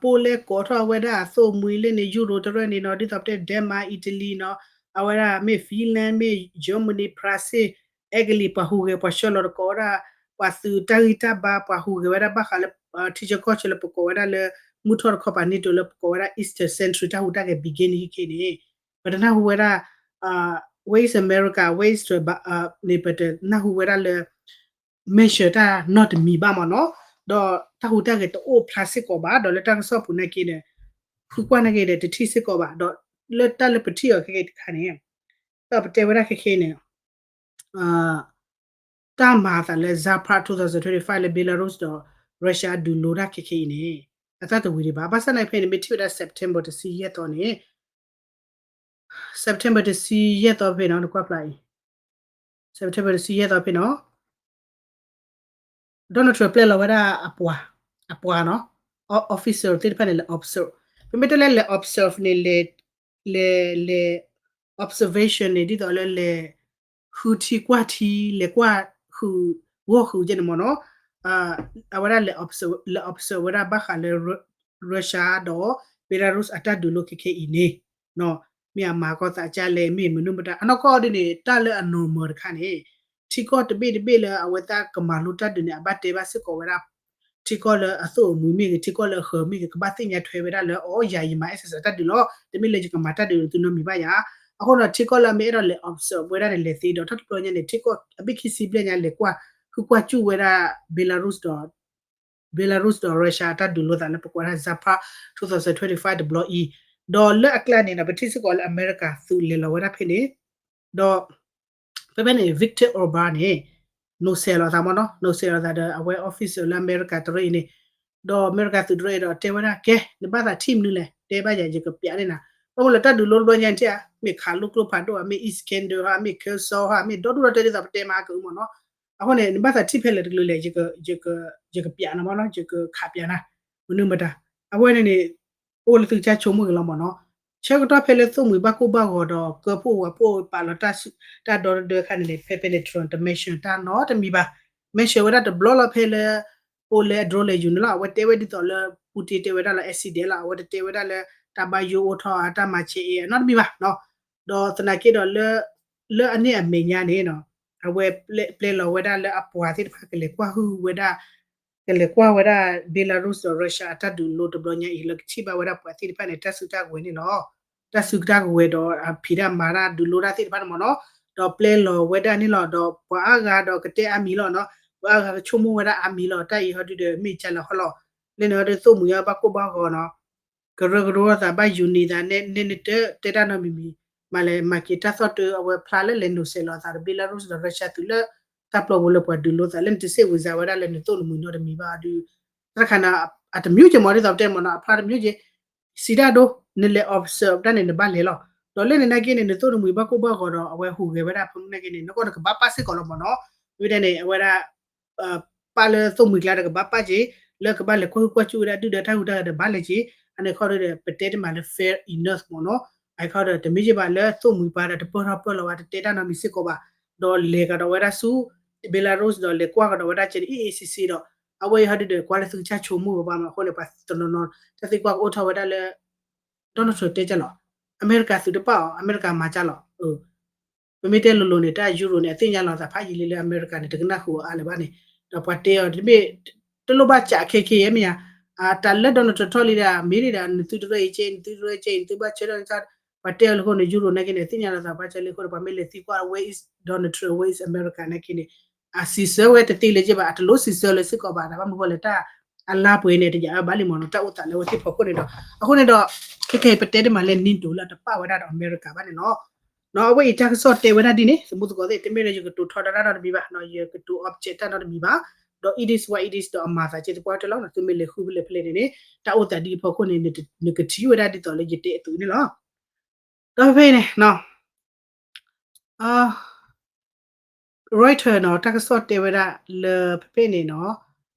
Poland ကိးထီၣ်ဝဲဒၣ်အသိၣ်မှံၤလၢန့ၣ် Euro တရၢန့ၣ်နီၤ, ဒ်သိးပတဲ Denmark, Italy နီၤ, အဝဲဒၣ်မ့ၢ် Finland မ့ၢ် Germany, France, အဲကလံး ပှၤဟူးဂဲၤပှၤဆှၢလီၤတကိးဝဲဒၣ် ပှၤသုးတၢ်ဂံၢ်တၢ်ဘါ ပှၤဟူးဂဲၤဝဲဒၣ်ဘၣ်ဃးလၢ ထံဆၢကီၢ်ဆၢလၢပကိးဝဲဒၣ်လၢ မုၢ်ထီၣ်တခီပၤ NATO လၢပကိးဝဲဒၣ် Eastern Century တၢ်ဟူးတၢ်ဂဲၤ beginning ခဲခဲအံၤန့ၣ် ပတနၢ်ဟူဝဲဒၣ် Where is America, Where is န့ၣ် ပတနၢ်ဟူဝဲဒၣ်လၢ mention တၢ်နီတမံၤဘၣ်မးနီၤ, ဒီးတၢ်ဟူးတၢ်ဂဲၤတအိၣ်ဖျါစ့ၢ်ကီးဘၣ်, ဒီးလၢတၢ်ကစီၣ်ပူၤနာ်က့ဒီး ဃုကွၢ်နာ်က့ဒီး တထံၣ်စ့ၢ်ကီးဘၣ်, ဒီးလၢတၢ်လၢပထံၣ်အီၤခဲကဲတခါန့ၣ် ဒီးပတဲဝဲဒၣ်ခဲခဲအံၤန့ၣ် တၢ်မၤအသးလၢ Zapad twenty twenty-five လၢ Belarus ဒီး Russia ဒုးလိတၢ်ခဲခဲအံၤန့ၣ် အတၢ်တဝံၤဒံးဘၣ်. ဘၣ်ဆၣ်နာ်က့ဖဲန့ၣ် မ့ၢ်ထံၣ်ဝဲဒၣ် September တဆံယဲၢ်သီန့ၣ် September တဆံယဲၢ်သီဖဲနီၤ နကွၢ်ဖျါအံၤ September တဆံယဲၢ်သီဖဲနီၤ Donald Trump ပျဲလီၤဝဲဒၣ်အပှၤ အပှၤနီၤ officer သ့ၣ်တဖၣ်န့ၣ် လဲၤ observe, ပမ့ၢ်တဲလဲၤ လဲၤ observe န့ၣ် လဲၤ လဲၤ observation န့ၣ် ဒ်သိးလၢလဲၤ ဃုထံကွၢ်ထံ လဲၤကွၢ်ဃုာ် ဂီၢ်ဃုာ်ကဲန့ၣ်မ့ၢ်နီၤ, အဝဲဒၣ်လဲၤ observe လဲၤ observe ဝဲဒၣ်ဘၣ်ဃးလၢ Russia ဒီး Belarus အတၢ်ဒုးလိခဲခဲအံၤန့ၣ် မ့ၢ်အမၤကီၢ်သးကၢ်လဲၣ် မ့ၢ်မနုၤမတၤ အနီၢ်ကီၢ်ဒ်န့ၣ် တၢ်လၢအ normal တခါန့ၣ် ထံကီၢ်တဘ့ၣ်တဘ့ၣ်လၢအဝဲသ့ၣ်ကမၤလိတၢ်ဒုးန့ၣ် အဘၣ်တဲဘၣ်စ့ၢ်ကီးဝဲဒၣ် ထံကီၢ်လၢအသိၣ်အမှံၤမ့ၢ်ဂ့ၤ ထံကီၢ်လၢအဃၢၤမ့ၢ်ဂ့ၤ ကဘၣ်သ့ၣ်ညါထွဲဝဲဒၣ်လၢ အိ ယၤယမၤ access တၢ်ဒုးလီၤ. တမ့ၢ်လၢယကမၤတၢ်ဒုးသုနီတမံၤဘၣ်ယၤ. အဃိဒီး ထံကီၢ်လၢအမ့ၢ်အဲၣ်ဒိးလဲၤ observe ဝဲဒၣ်န့ၣ် လဲၤသ့ဒီး တၢ်တဘျီညါန့ၣ် ထံကီၢ်အဘ့ၣ်ခံဆံဘျဲၣ်ညါ လဲၤကွၢ် ဃုကွၢ်စူၣ်ဝဲဒၣ် Belarus ဒီး Belarus ဒီး Russia အတၢ်ဒုးလိသးလၢပကွၢ်ဒၣ် Zapad twenty twenty-five တဘျီအံၤ, ဒီးလၢအကျါန့ၣ်ဒီး ပထံၣ်စ့ၢ်ကီးလၢအမဲရကၤသုးလဲၤလီၤဝဲဒၣ်ဖဲန့ၣ်, ဒီး ဖဲဖဲန့ၣ် Viktor Orbán န့ၣ် နိးစဲးလီၤသးမ့ၢ်နီၤ နိးစဲးလီၤသးဒီး အဝဲ officer လၢအမဲရကၤတရၢအံၤန့ၣ်, ဒီးအမဲရကၤသုးတရၢအံၤဒီးတဲဝဲဒၣ် ကဲ နဘၣ်သးထံၣ်မနုၤလဲၣ် တဲဘၣ်ယၤ ယကပျးန့ၣ်နၤ, ဘၣ်မနုၤလၢတၢ်ဒုးလိတဘျီညါန့ၣ်ဧါ မ့ၢ်ခးလိၣ်ကျိဖးဒိၣ်ဧါ မ့ၢ် Iskander ဧါ မ့ၢ် Kaesong ဧါ မ့ၢ်ဒီဒူၣ်ဒီတၢ်ဒ်သိးပတဲမၤကမ့ၢ်နီၤ, အဃိန့ၣ် နဘၣ်သးထံၣ်ဖဲလဲၣ်တကလုာ်လဲၣ် ယကပျးနၤမ့ၢ်နီၤ ယကခးပျးနၤ, မနုၤမတၤ, အဝဲန့ၣ်န့ၣ် အိၣ်လၢသုကစၢ်ဆိကမိၣ်ဂ့ၤလီၤမ့ၢ်နီၤ, ဆၢကတီၢ်ဖဲလၢသိၣ်မှံၤဘၣ်ကိၢ်ဘၣ်ဂီၤဒီး ကၢဖှိၣ်ဝးဖှိၣ်ပာ်လီၤတၢ်ဒီတဒၢခါန့ၣ်န့ၣ် ဖဲဖဲန့ၣ် Trump တ mention တၢ်နီတမံၤဘၣ်, mention ဝဲဒၣ်တဘျီလီၤဖဲလၢ Poland အ drone လဲၤယူၤန့ၣ်လီၤ, အဝဲတဲဝဲဒ်သိးလၢ Putin တဲဝဲဒၣ်လၢ accident လီၤ, အဝဲတတဲဝဲဒၣ်လၢ တၢ်ဘၣ်ယိၣ်အိၣ်ထီၣ် တၢ်မၤဆဲးအ့ နီတမံၤဘၣ်နီၤ, ဒီးသနာ်က့ဒီးလၢ လၢအန့ၣ်အမဲာ်ညါန့ၣ်နီၤ, အဝဲပျဲလီၤဝဲဒၣ်လၢအပှၤသ့ၣ်တဖၣ်ကလဲၤကွၢ်ဟုၣ်ဝဲဒၣ် ကလဲၤကွၢ်ဝဲဒၣ် Belarus ဒီး Russia အတၢ်ဒုးလိတဘျီညါအံၤ လၢကထံၣ်ဘၣ်ဝဲဒၣ်ပှၤသ့ၣ်တဖၣ်န့ၣ် တၢ်စုတၢ်ကဝဲၤန့ၣ်လီၤ, တၢ်စုတၢ်ကဝဲၤဒီးအဖံးတၢ်မၤတၢ်ဒုးလိတၢ်သ့ၣ်တဖၣ်န့ၣ်မ့ၢ်နီၤ, ဒီးပျဲလီၤဝဲဒၣ်န့ၣ်လီၤ, ဒီးပှၤအါဂၤဒီးကတဲအါမံၤလီၤနီၤ, ပှၤအါဂၤကဆိကမိၣ်ဝဲဒၣ်အါမံၤလီၤ, တၢ်အံၤဟီဒုဒီးမ့ၢ်ကလၢဟီလီၤ, လၢန့ၣ်ဟီဒုသိၣ်မှံၤအဘၣ်ကိၢ်ဘၣ်ဂီၤနီၤ ကရၢကရိသးဘၣ်ယူၤနံၤသး နဲနတတဲတၢ်နီတမံၤမံၤ, မၤလဲၤမၤက့ၤတၢ်သီၣ်တၢအဝဲဖျါလၢလဲၤနိးစဲးလီၤသးဒီး Belarus ဒီး Russia သုးလၢ တၢ်ပျီပူၤလၢပှၤဒုးလိသးလၢနတစ့ၣ်ဝံၤစါဝဲဒၣ်လၢနသိၣ်နမှံၤနီတမံၤဘၣ်ဒီး တၢ်တခါန့ၣ် အတမျိုးက့ၤမ့ၢ်ဒ်သိးပတဲမ့ၢ်နီၤ အဖျါတမျိုးက့ၤ, စံးတၢ်ဒိ နလဲၤ observe တၢ်န့ၣ် နဘၣ်လဲၤလီၤ. ဒီးလၢန့ၣ်နာ်က့န့ၣ် နသိၣ်နမှံၤဘၣ်ကိၢ်ဘၣ်ဂီၤဒီး အဝဲဟူးဂဲၤဝဲဒၣ်ဖဲမုၢ်နာ်က့န့ၣ် နကီၢ်နကဘၣ်ပာ်စ့ၢ်ကီးလီၤမ့ၢ်နီၤ. မ့ၢ်တဲန့ၣ် အဝဲဒၣ် ပာ်လၢသိၣ်မှံၤကျါဒီးကဘၣ်ပာ်က့ၤ, လၢကဘၣ်လဲၤကွၢ်ဟုၣ်ကွၢ်စူၣ်ဝဲဒၣ်ဒုၣ်ဒါတၢ်ဟူးတၢ်ဂဲၤဒီးဘၣ်လဲၤက့ၤ, အန့ၣ်ခီဒီး ပတဲတမးလၢ fair enough မ့ၢ်နီၤ. အခီဒီး တမ့ၢ်ယဘၣ်လၢသိၣ်မှံၤပှၤဒီး တပၢၢ်ထီၣ်ပၢၢ်လီၤဝဲ တတဲတၢ်နီတမံၤစ့ၢ်ကီးဘၣ်, ဒီးလဲၤကဒီးဝဲဒၣ်ဆူ Belarus ဒီးလဲၤကွၢ်ကဒီးဝဲဒၣ်ကဲန့ၣ် အ့ၣ်အ့ၣ်ဆ့ဆ့ဒီး အဝဲအံၤဟီဒုဒီး ကွၢ်လၢသုကစၢ်ဆိကမိၣ်ဝဲဘၣ်မး အဃိန့ၣ် ပှၤတနီၤနီၤ တၢ်သံကွၢ်ကအိၣ်ထီၣ်ဝဲဒၣ်လၢ Donald Trump တဲကၢ်လီၤ, အမဲရကၤသုးတပာ်အီၤ အမဲရကၤမၤကၢ်လီၤ. ပမ့ၢ်တဲလိၤလိၤန့ၣ် တၢ်ယူရိၤန့ၣ် အသ့ၣ်ညါလီၤသးဖးယံာ်လံလၢအမဲရကၤန့ၣ် တကနၣ်ဃုာ်အီၤအါလၢၤဘၣ်န့ၣ်, ဒီးပှၤတဲအီၤတမ့ၢ် တလိၣ်ဘၣ်ကးခဲခဲအံၤမ့ၢ်ဧါ, တၢ်လၢ Donald Trump ထီၣ်လံဒီး မ့ၢ်ဒၣ် နသုတရၢအံၤကဲ နသုတရၢကဲအံၤ နသုဘၣ်ဆၢထၢၣ် ပှၤတဲအီၤလၢအဃိန့ၣ် ယူရိၤနာ်က့န့ၣ် သ့ၣ်ညါလီၤသးဖးကၢ်လံအဃိန့ၣ် ပှၤမ့ၢ်လဲၤသံကွၢ် where is Donald Trump, where is America နာ်က့န့ၣ် အစံးဆၢဝဲတသ့လၢၤဘၣ် အတလိၣ်စံးဆၢလၢၤစ့ၢ်ကီးဘၣ် တၢ်ဘၣ်မနုၤဃိလဲၣ် တၢ်အလါပှဲၤန့ၣ် တယာ်ဝဲဘၣ်လံမ့ၢ်နီၤ တၢ်အိၣ်သးလၢအဝဲသ့ၣ်ဖီခိၣ်န့ၣ်ဒီး အဃိန့ၣ်ဒီး ခဲခဲအံၤပတဲတမးလၢ NATO လၢအတပာ်ဝဲဒၣ်ဒီးအမဲရကၤဘၣ်န့ၣ်လီၤ. အဝဲအံၤတၢ်ကစီၣ်တဲဝဲဒၣ်ဒ်န့ၣ် သမူသကိးသ့ၣ် တမ့ၢ်လၢယကတိၤထီဒါတၢ်နီတမံၤဘၣ်, ယကတိၤ object တၢ်နီတမံၤဘၣ်, ဒီး it is what it is ဒီးအမၤသးကဲသပှၢ်တၢၢ်လီၤ. သုမ့ၢ်လဲၤဃုဖဲလဲၣ်ဖဲလဲၣ်န့ၣ်န့ၣ် တၢ်အိၣ်သးဒ်အံၤဖီခိၣ်န့ၣ် နကထံၣ်ဝဲဒၣ်ဒ်သိးလၢယတဲအသိးန့ၣ်လီၤ. ဒီးဖဲအံၤန့ၣ် Reuters နီၤ တၢ်ကစီၣ်တဲဝဲဒၣ်လၢဖဲဖဲန့ၣ်နီၤ,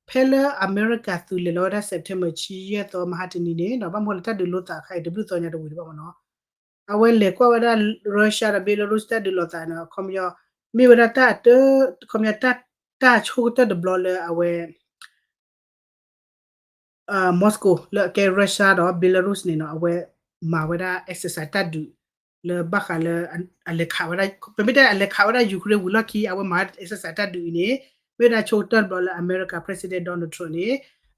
ဖဲလၢအမဲရကၤသုးလဲၤလီၤဝဲဒၣ် September ဆံယဲၢ်သီမဟါတနံၤန့ၣ်နီၤ ဘၣ်မနုၤလၢတၢ်ဒုးလိာ်သးအခါအံၤ တဘျုးသီညါတဝံၤတဘၣ်မ့ၢ်နီၤ, အဝဲလဲၤကွၢ်ဝဲဒၣ် Russia ဒီး Belarus တၢ်ဒုးလိာ်သးနီၤ ခီပညီ မ့ၢ်ဝဲဒၣ်တၢ်အတၢ ခီပညီ တၢ်ဆိကတၢၢ်တဘျီလၢအဝဲ Moscow လၢအကဲ Russia ဒီး Belarus န့ၣ်နီၤ အဝဲမၤဝဲဒၣ် exercise တၢ်ဒုး လၢဘၣ်ဃးလၢ အလဲၤခးဝဲဒၣ် ပမ့ၢ်တဲအလဲၤခးဝဲဒၣ် Ukraine ဝံၤလီၢ်ခံ အဝဲမၤဝဲဒၣ် exercise တၢ်ဒုးအံၤန့ၣ် မ့ၢ်ဝဲဒၣ်ဆိကတၢၢ်တဘျီလၢအမဲရကၤ President Donald Trump န့ၣ်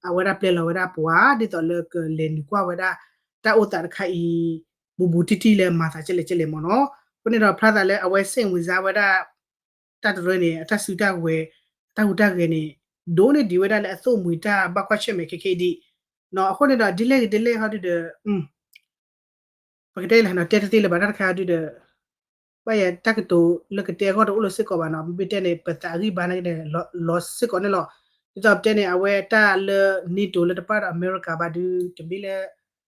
အဝဲဒၣ်ပျဲလီၤဝဲဒၣ်ပှၤ ဒ်သိးလၢကလဲၤနုာ်ကွၢ်ဝဲဒၣ် တၢ်အိၣ်သးတခါအံၤ ဘူးဘူးတံၢ်တံၢ်လၢမၤသးကဲလဲၣ်ကဲလဲၣ်မ့ၢ်နီၤ, အဃိန့ၣ်ဒီးဖျါသးလၢအဝဲစ့ၣ်ဝင်စားဝဲဒၣ် တၢ်တရၢန့ၣ် အတၢ်စုတၢ်ဝဲၤ တၢ်ဟူးတၢ်ဂဲၤန့ၣ် ဒိၣ်န့ၢ်ဒံးဝဲဒၣ်လၢအသိၣ်မှံၤတၢ်ဘၣ်ကွၢ်ဆၢၣ်မဲာ်ခဲခဲအံၤဒံး, အဃိန့ၣ်ဒီး ဒ်လဲၣ်ဂ့ၤဒ်လဲၣ်ဟီဒုဒီး ပကတဲလၢ တဲတသ့လၢၤဘၣ်တၢ်တခါဟီဒုဒီး ဘၣ်ယၤတၢ်ကတိၤလၢကတဲအဂီၢ်တအိၣ်လၢၤစ့ၢ်ကီးဘၣ်နီၤ, မ့ၢ်တဲန့ၣ် ပသးအဂံၢ်ဘါန့ၣ် လီၤစ့ၢ်ကီးန့ၣ်လီၤ, ဒ်သိးပတဲန့ၣ် အဝဲတၢ်လၢ NATO လၢတပာ်ဒီးအမဲရကၤဘၣ်ဒု တမ့ၢ်လၢ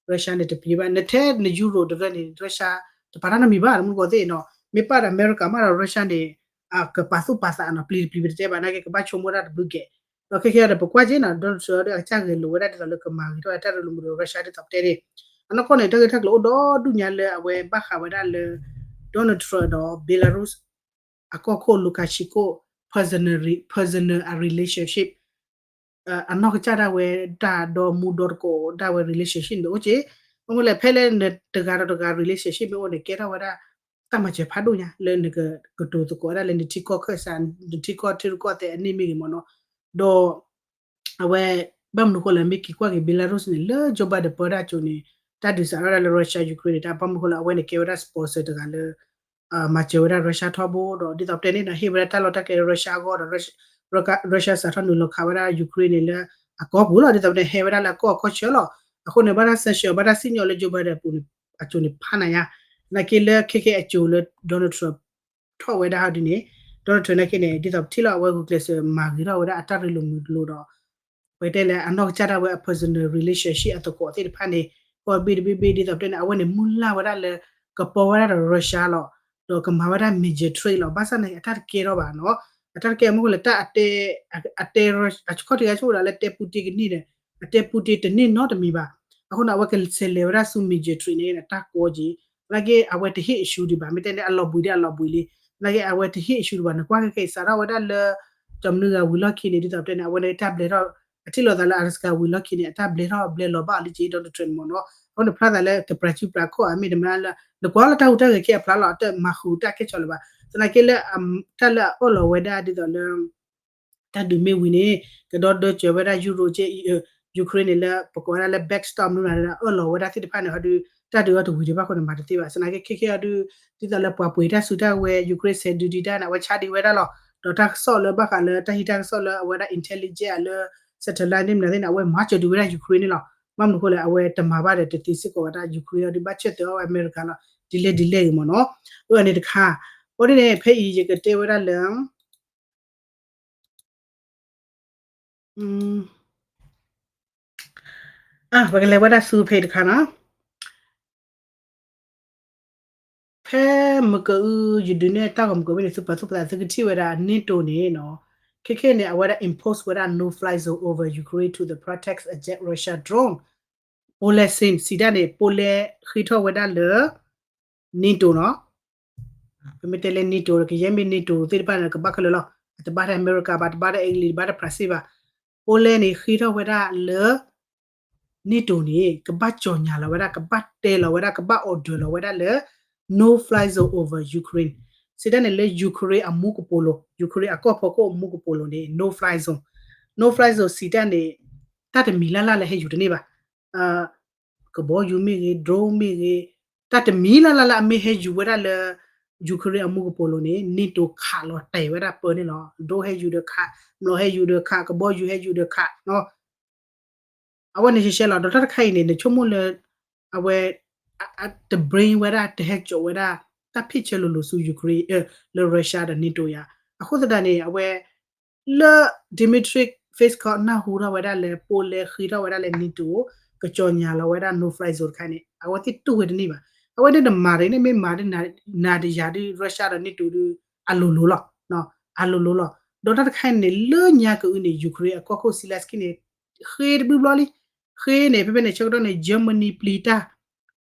Russia န့ၣ်တပျံၤဘၣ်, နထဲနယူရိၤတရၢန့ၣ် Russia တပာ်တၢ်နီတမံၤဘၣ် တမူတကိးသ့ၣ်နီၤ, မ့ၢ်ပာ်ဒီးအမဲရကၤမးဒီး Russia န့ၣ် ကပာ်သူၣ်ပာ်သးနီၤ ပျံၤတပျံၤပတတဲဘၣ်နာ်က့ ကဘၣ်ဆိကမိၣ်တၢ်တဘျုးကဲး, ဒီးခဲခဲအံၤဒီး ပကွၢ်က့ၤနီၤ Donald Trump ဒီးအကစၢ်ဂဲၤလိာ်ဝဲဒၣ်ဒ်သိးလၢကမၤဂ့ၤထီၣ်ဝဲတၢ်ရၢလိာ်မုာ်ဒီး Russia ဒ်သိးပတဲန့ၣ်, အနီၢ်ကီၢ်န့ၣ် တၢ်ဂ့ၢ်တၢ်ကျိၤအိၣ်ဒီဒူၣ်ညါလၢအဝဲဘၣ်ဃးဝဲဒၣ်လၢ Donald Trump ဒီး Belarus အကီၢ်ခိၣ် Lukashenko personal personal အ relationship အနီၢ်ကစၢ်ဒၣ်ဝဲတၢ်ဒီမူဒီတကိးဒၣ်ဝဲ relationship န့ၣ်အိၣ်က့ၤ, ဘၣ်မနုၤလဲၣ် ဖဲလၢနတဂၤဒီးတဂၤ relationship မ့ၢ်အိၣ်န့ၣ် ကဲထီၣ်ဝဲဒၣ် တၢ်မၤစၢၤဖးဒိၣ်ညါ လၢနကကတိၤသကိးဝဲဒၣ်လၢနထံကီၢ်ခၢၣ်စး နထံကီၢ်ထံရူၢ်ကီၢ်သဲးအန့ၣ်မ့ၢ်ဂ့ၤမ့ၢ်နီၤ, ဒီး အဝဲ ဘၣ်မနုၤဃိလဲၣ် မ့ၢ်က့ၤကွၢ်က့ၤ Belarus န့ၣ် လၢ Joe Biden ပၢတၢ်အစိၤန့ၣ် တၢ်ဒုးစးထီၣ်ဝဲဒၣ်လၢ Russia Ukraine န့ၣ် တၢ်ဘၣ်မနုၤဃိလဲၣ် အဝဲန့ၣ်ကဲဝဲဒၣ် sponsor တဂၤလၢ မၤစၢၤဝဲဒၣ် Russia ထီဘိဒီး ဒ်သိးပတဲန့ၣ်ဒီး ဟ့ၣ်ဝဲဒၣ်တၢ်လီၢ်တၢ်ကျဲလၢ Russia အဂီၢ်ဒီး Russia စးထီၣ်နုာ်လီၤခးဝဲဒၣ် Ukraine န့ၣ်လၢအကီၢ်ပူၤလီၤ, ဒ်သိးပတဲဟဲဝဲဒၣ်လၢအကီၢ်အကီၢ်ဆၢလီၤ, အဃိန့ၣ် ဘၣ်တၢ် sanction ဘၣ်တၢ်စံၣ်ညီၣ်လၢ Joe Biden အပူၤန့ၣ် အစိၤန့ၣ်ဖးနၤညါ, နာ်က့လၢခဲခဲအစိၤလၢ Donald Trump ထီၣ်ဝဲဒၣ်ဟီဒ်န့ၣ် Donald Trump နာ်က့န့ၣ် ဒ်သိးပထံၣ်လီၤ အဝဲဂုာ်ကျဲးစၢးမၤဂ့ၤထီၣ်ဝဲဒၣ်အတၢ်ရ့လိာ်မုာ်လိာ်ဒီး ပတဲလၢအနီၢ်ကစၢ်ဒၣ်ဝဲအ personal relationship အသကိးသ့ၣ်တဖၣ်န့ၣ် ကီၢ်ဘ့ၣ်တဘ့ၣ်ဘ့ၣ် ဒ်သိးပတဲန့ၣ် အဝဲန့ၣ်မုၢ်လၢ်ဝဲဒၣ်လၢ ကပီဝဲဒၣ်ဒီး Russia လီၤ, ဒီးကမၤဝဲဒၣ် major trade လီၤ, ဘၣ်ဆၣ်န့ၣ် အတၢ်တကဲထီၣ်ဘၣ်နီၤ, အတၢ်တကဲမ့ၢ်ဃိလဲၣ် တၢ်အတဲ အတဲ အခီၣ်ထံးဂၤဆိၣ်ဝဲဒၣ်လၢတဲ Putin ကန့ၢ်ဒီး အတဲ Putin တန့ၢ်နီတမံၤဘၣ်, အဃိန့ၣ် အဝဲကဆဲးလဲၤဝဲဒၣ်ဆူ major trade န့ၣ် တၢ်ကီက့ၤ သနာ်က့ အဝဲတဟ့ၣ် issue ဒံးဘၣ်, မ့ၢ်တဲန့ၣ် အလီၤဘှံးဒံးအလီၤဘှံးလံ, သနာ်က့ အဝဲတဟ့ၣ် issue ဒံးဘၣ်, နကွၢ်ခဲခဲအံၤ စးထီၣ်ဝဲဒၣ်လၢ ကၠီမနုၤဂၤဝံၤလီၢ်ခံန့ၣ် ဒ်သိးပတဲန့ၣ် အဝဲန့ၣ်တၢ်ဘျဲးထီၣ် အထံၣ်လိာ်သးလၢ Alaska ဝံၤလီၢ်ခံန့ၣ် အတၢ်ဘျဲးထီၣ်ဘျဲးလီၤဘၣ်အီၤလံက့ Donald Trump မ့ၢ်နီၤ, အဃိန့ၣ် ဖျါသးလၢကပြးစုပြးခီၣ်ဧါ မ့တမ့ၢ်လၢ နကွၢ်လၢတၢ်ဟူးတၢ်ဂဲၤခဲအဖျါလီၤ အတမၤဃုာ်တၢ်ကဲဆိးလၢၤဘၣ်, သနာ်က့လၢ တၢ်လၢအအၢၣ်လီၤဝဲဒၣ်ဒ်သိးလၢ တၢ်ဒုးမ့ၢ်ဝံၤန့ၣ် ကဒီဒၢစၢၤဝဲဒၣ် Euro က့ Ukraine န့ၣ်လၢ ပကိးဝဲဒၣ်လၢ backstop မနုၤလၢ အၢၣ်လီၤဝဲဒၣ်သ့ၣ်တဖၣ်န့ၣ် ဟီဒုး တၢ်ဒုးအီၤတဝံၤဒံးဘၣ်အဃိန့ၣ် မၤတသ့ဘၣ်. သနာ်က့ခဲခဲအံၤဒုး ဒ်သိးလၢပှၤပှ့ၤတၢ်စုတၢ်ဝဲၤ Ukraine ဆဲးဒုးဒံးတၢ်န့ၣ် အဝဲဆါဒံးဝဲဒၣ်လီၤ. ဒီးတၢ်ကစီၣ်လၢဘၣ်ဃးလၢတၢ်ဟံးတၢ်ကစီၣ်လၢအဝဲဒၣ် intelligence လၢ satellite န့ၣ်မနုၤသ့ၣ်န့ၣ် အဝဲမၤစၢၤဒံးဝဲဒၣ် Ukraine န့ၣ်လီၤ. ဘၣ်မနုၤအဃိလဲၣ် အဝဲတမၤဘၣ်ဒီးတသ့စ့ၢ်ကီးဝဲဒၣ် Ukraine အီၤဒုး ဘၣ်ဆၢတဲာ်အီၤဝဲအမဲရကၤလီၤ. ဒ်လဲၣ်ဒ်လဲၣ်ဂ့ၤမ့ၢ်နီၤ. အၢ အန့ၣ်တခါ အဃိန့ၣ် ဖဲအံၤယကတဲဝဲဒၣ်လၢ ပကလဲၤဝဲဒၣ်ဆူဖဲအံၤတခါနီၤ. ဖဲမုၢ်ကအု ယဒုးနဲၣ်တၢ်ဂီၤမုၢ်ကအုဘ့ၣ်န့ၣ် သုပာ်သူၣ်ပာ်သး သုကထံၣ်ဝဲဒၣ် NATO န့ၣ်နီၤ, ခဲခဲန့ၣ် အဝဲဒၣ် impose ဝဲဒၣ် no fly zone over Ukraine to the protect against Russia drone. Poland စံးတၢ်န့ၣ် Poland ဃ့ထီၣ်ဝဲဒၣ်လၢ NATO နီၤ. ပမ့ၢ်တဲလၢ NATO ကယဲၢ်မ့ၢ် NATO သ့ၣ်တဖၣ်န့ၣ် ကဘၣ်ခဲလၢာ်လီၤ. အတဘၣ်တၢ်အမဲရကၤဘၣ်, တဘၣ်တၢ်အ့ကလံး, တဘၣ်တၢ်ဖရၣ်စ့ၣ်ဘၣ်. Poland န့ၣ် ဃ့ထီၣ်ဝဲဒၣ်လၢ NATO န့ၣ် ကဘၣ်ကၠီၣ်ညါလီၤဝဲဒၣ်, ကဘၣ်တဲလီၤဝဲဒၣ်, ကဘၣ် order လီၤဝဲဒၣ်လၢ no fly zone over Ukraine. စံးတၢ်န့ၣ်လၢ Ukraine အမူကပိာ်လိၤ, Ukraine အကီၢ်ဖီခိၣ်အမူကပိာ်လိၤန့ၣ် no fly zone, no fly zone စံးတၢ်န့ၣ် တၢ်တမံၤလၢ်လၢ်လၢဟဲယူၤတန့ၢ်ဘၣ်. ကဘီယူၤမ့ၢ်ဂ့ၤ, drone မ့ၢ်ဂ့ၤ, တၢ်တမံၤလၢ်လၢ်လၢအမ့ၢ်ဟဲယူၤဝဲဒၣ်လၢ Ukraine အမူကပိာ်လိၤန့ၣ် NATO ခးလီၤတဲာ်ဝဲဒၣ်ပၢန့ၣ်လီၤ. drone ဟဲယူၤဒီးခး, မျိာ်ဟဲယူၤဒီးခး, ကဘီယူၤဟဲယူၤဒီးခးနီၤ. အဝဲန့ၣ်ရှဲရှဲလီၤ. ဒီးတၢ်တခါအံၤန့ၣ် နဆိကမိၣ်လၢ အဝဲ တ bring ဝဲဒၣ်, တဟဲစိာ်ဝဲဒၣ် တၢ်ဖ့ၣ်ဆၢလိၤလိၤဆူ Ukraine, လၢ Russia ဒီး NATO ယါ. အဃိသတးန့ၣ် အဝဲ လၢ Dmitry Peskov နၢ်ဟူထီၣ်ဝဲဒၣ်လၢ Poland ဃ့ထီၣ်ဝဲဒၣ်လၢ NATO ကကၠီၣ်ညါလီၤဝဲဒၣ် no fly zone တခါန့ၣ် အဝဲသ့ၣ်တူၢ်ဝဲတန့ၢ်ဘၣ်. အဝဲဒၣ်တမၤတန့ၢ်, မ့ၢ်မၤဒ်နၤဒ်ယၤဒ် Russia ဒီး NATO ဒ် အလိၤလိၤလီၤ, အလိၤလိၤလီၤ. ဒီးတၢ်တခါအံၤန့ၣ် လၢညါကအုန့ၣ် Ukraine အကီၢ်ခိၣ် Zelensky န့ၣ် ဃ့တဘျုးဘျီလံ. ဃ့န့ၣ် ဖဲဖဲန့ၣ် ဆၢကတီၢ်န့ၣ် Germany ပျံၤတၢ်,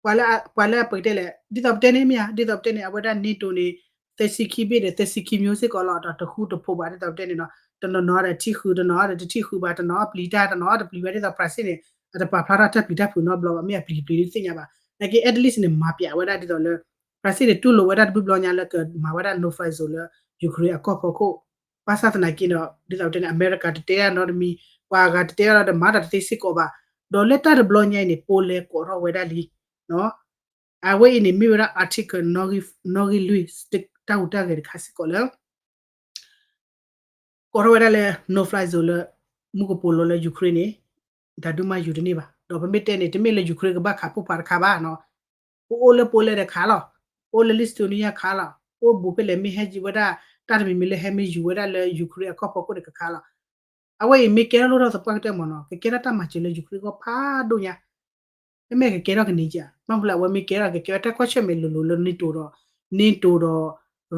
ပှၤလၢ ပှၤလၢအပကတဲလဲၣ် ဒ်သိးပတဲန့ၣ်မ့ၢ်ဧါ, ဒ်သိးပတဲန့ၣ် အဝဲဒၣ် NATO န့ၣ် သၢဆံခံဘ့ၣ်ဒီး သၢဆံခံမျိုးစ့ၢ်ကီးလီၤ. ဒီးတဃူတဖိးဘၣ် ဒ်သိးပတဲန့ၣ်နီၤ, တနီၤနီၤဒီးထံၣ်ဃုာ်, တနီၤဒီးတထံၣ်ဃုာ်ဘၣ်, တနီၤပျံၤတၢ်, တနီၤတပျံၤဘၣ်. ဒ်သိး France န့ၣ် အတပာ်ဖျါထီၣ်တၢ်ပျံၤတၢ်ဖုးနီတဘျီဘၣ်, မ့ၢ်အပျံၤတပျံၤဒ်သ့ၣ်ညါဘၣ်. နာ်က့ at least န့ၣ် မၤပျးဝဲဒၣ်ဒ်သိးလၢ France န့ၣ် တူၢ်လိာ်ဝဲဒၣ်တဘျုးဘျီညါလၢကမၤဝဲဒၣ် no fly zone လၢ Ukraine အကီၢ်ဖီခိၣ်. ဘၣ်ဆၣ်သနာ်က့ဒီး ဒ်သိးပတဲန့ၣ် အမဲရကၤတတဲတၢ်နီတမံၤ, ပှၤအဂၤတတဲတၢ်ဒီး မၤတၢ်တသ့စ့ၢ်ကီးဘၣ်. ဒီးလၢတၢ်တဘျီညါအံၤန့ၣ် Poland ကိးထီၣ်ဝဲဒၣ်လံ အဝဲအံၤန့ၣ် မ့ၢ်ဝဲဒၣ် Arctic နီၣ်ဂံၢ်လွံၢ် တၢ်ဟူးတၢ်ဂဲၤတခါစ့ၢ်ကီးလၢ ကိးထီၣ်ဝဲဒၣ်လၢ no fly zone လၢ မူကပိာ်လိၤလၢ Ukraine န့ၣ် တၢ်ဒုးမၤယူၤတန့ၢ်ဘၣ်. ဒီးပမ့ၢ်တဲန့ၣ် တမ့ၢ်လၢ Ukraine ကဘၣ်ခးပိၢ်ဖးတခါဘၣ်နီၤ. ပအိၣ်လၢ Poland ဒီးခးလီၤ, အိၣ်လၢ Lithuania ခးလီၤ, အိၣ်ဘူးဖဲလဲၣ်မ့ၢ်ဟဲယူၤဝဲဒၣ် တၢ်တမံၤမံၤလၢဟဲမ့ၢ်ယူၤဝဲဒၣ်လၢ Ukraine အကီၢ်ဖီခိၣ်န့ၣ် ကခးလီၤ. အဝဲအံၤမ့ၢ်ကဲထီၣ်လိၣ်ထီၣ်သပှၢ်ကတၢၢ်မ့ၢ်နီၤ ကကဲထီၣ်တၢ်မၤစၢၤလၢ Ukraine ဂီၢ်ဖးဒိၣ်ညါ မ့မ့ၢ်ကကဲထီၣ်ကန့ၢ်က့ၤ, ဘၣ်မနုၤလဲၣ် အဝဲမ့ၢ်ကဲထီၣ် ကကဲထီၣ်တၢ်ကွၢ်ဆၢၣ်မဲာ်လိၤလိၤလၢ NATO ဒီး NATO ဒီး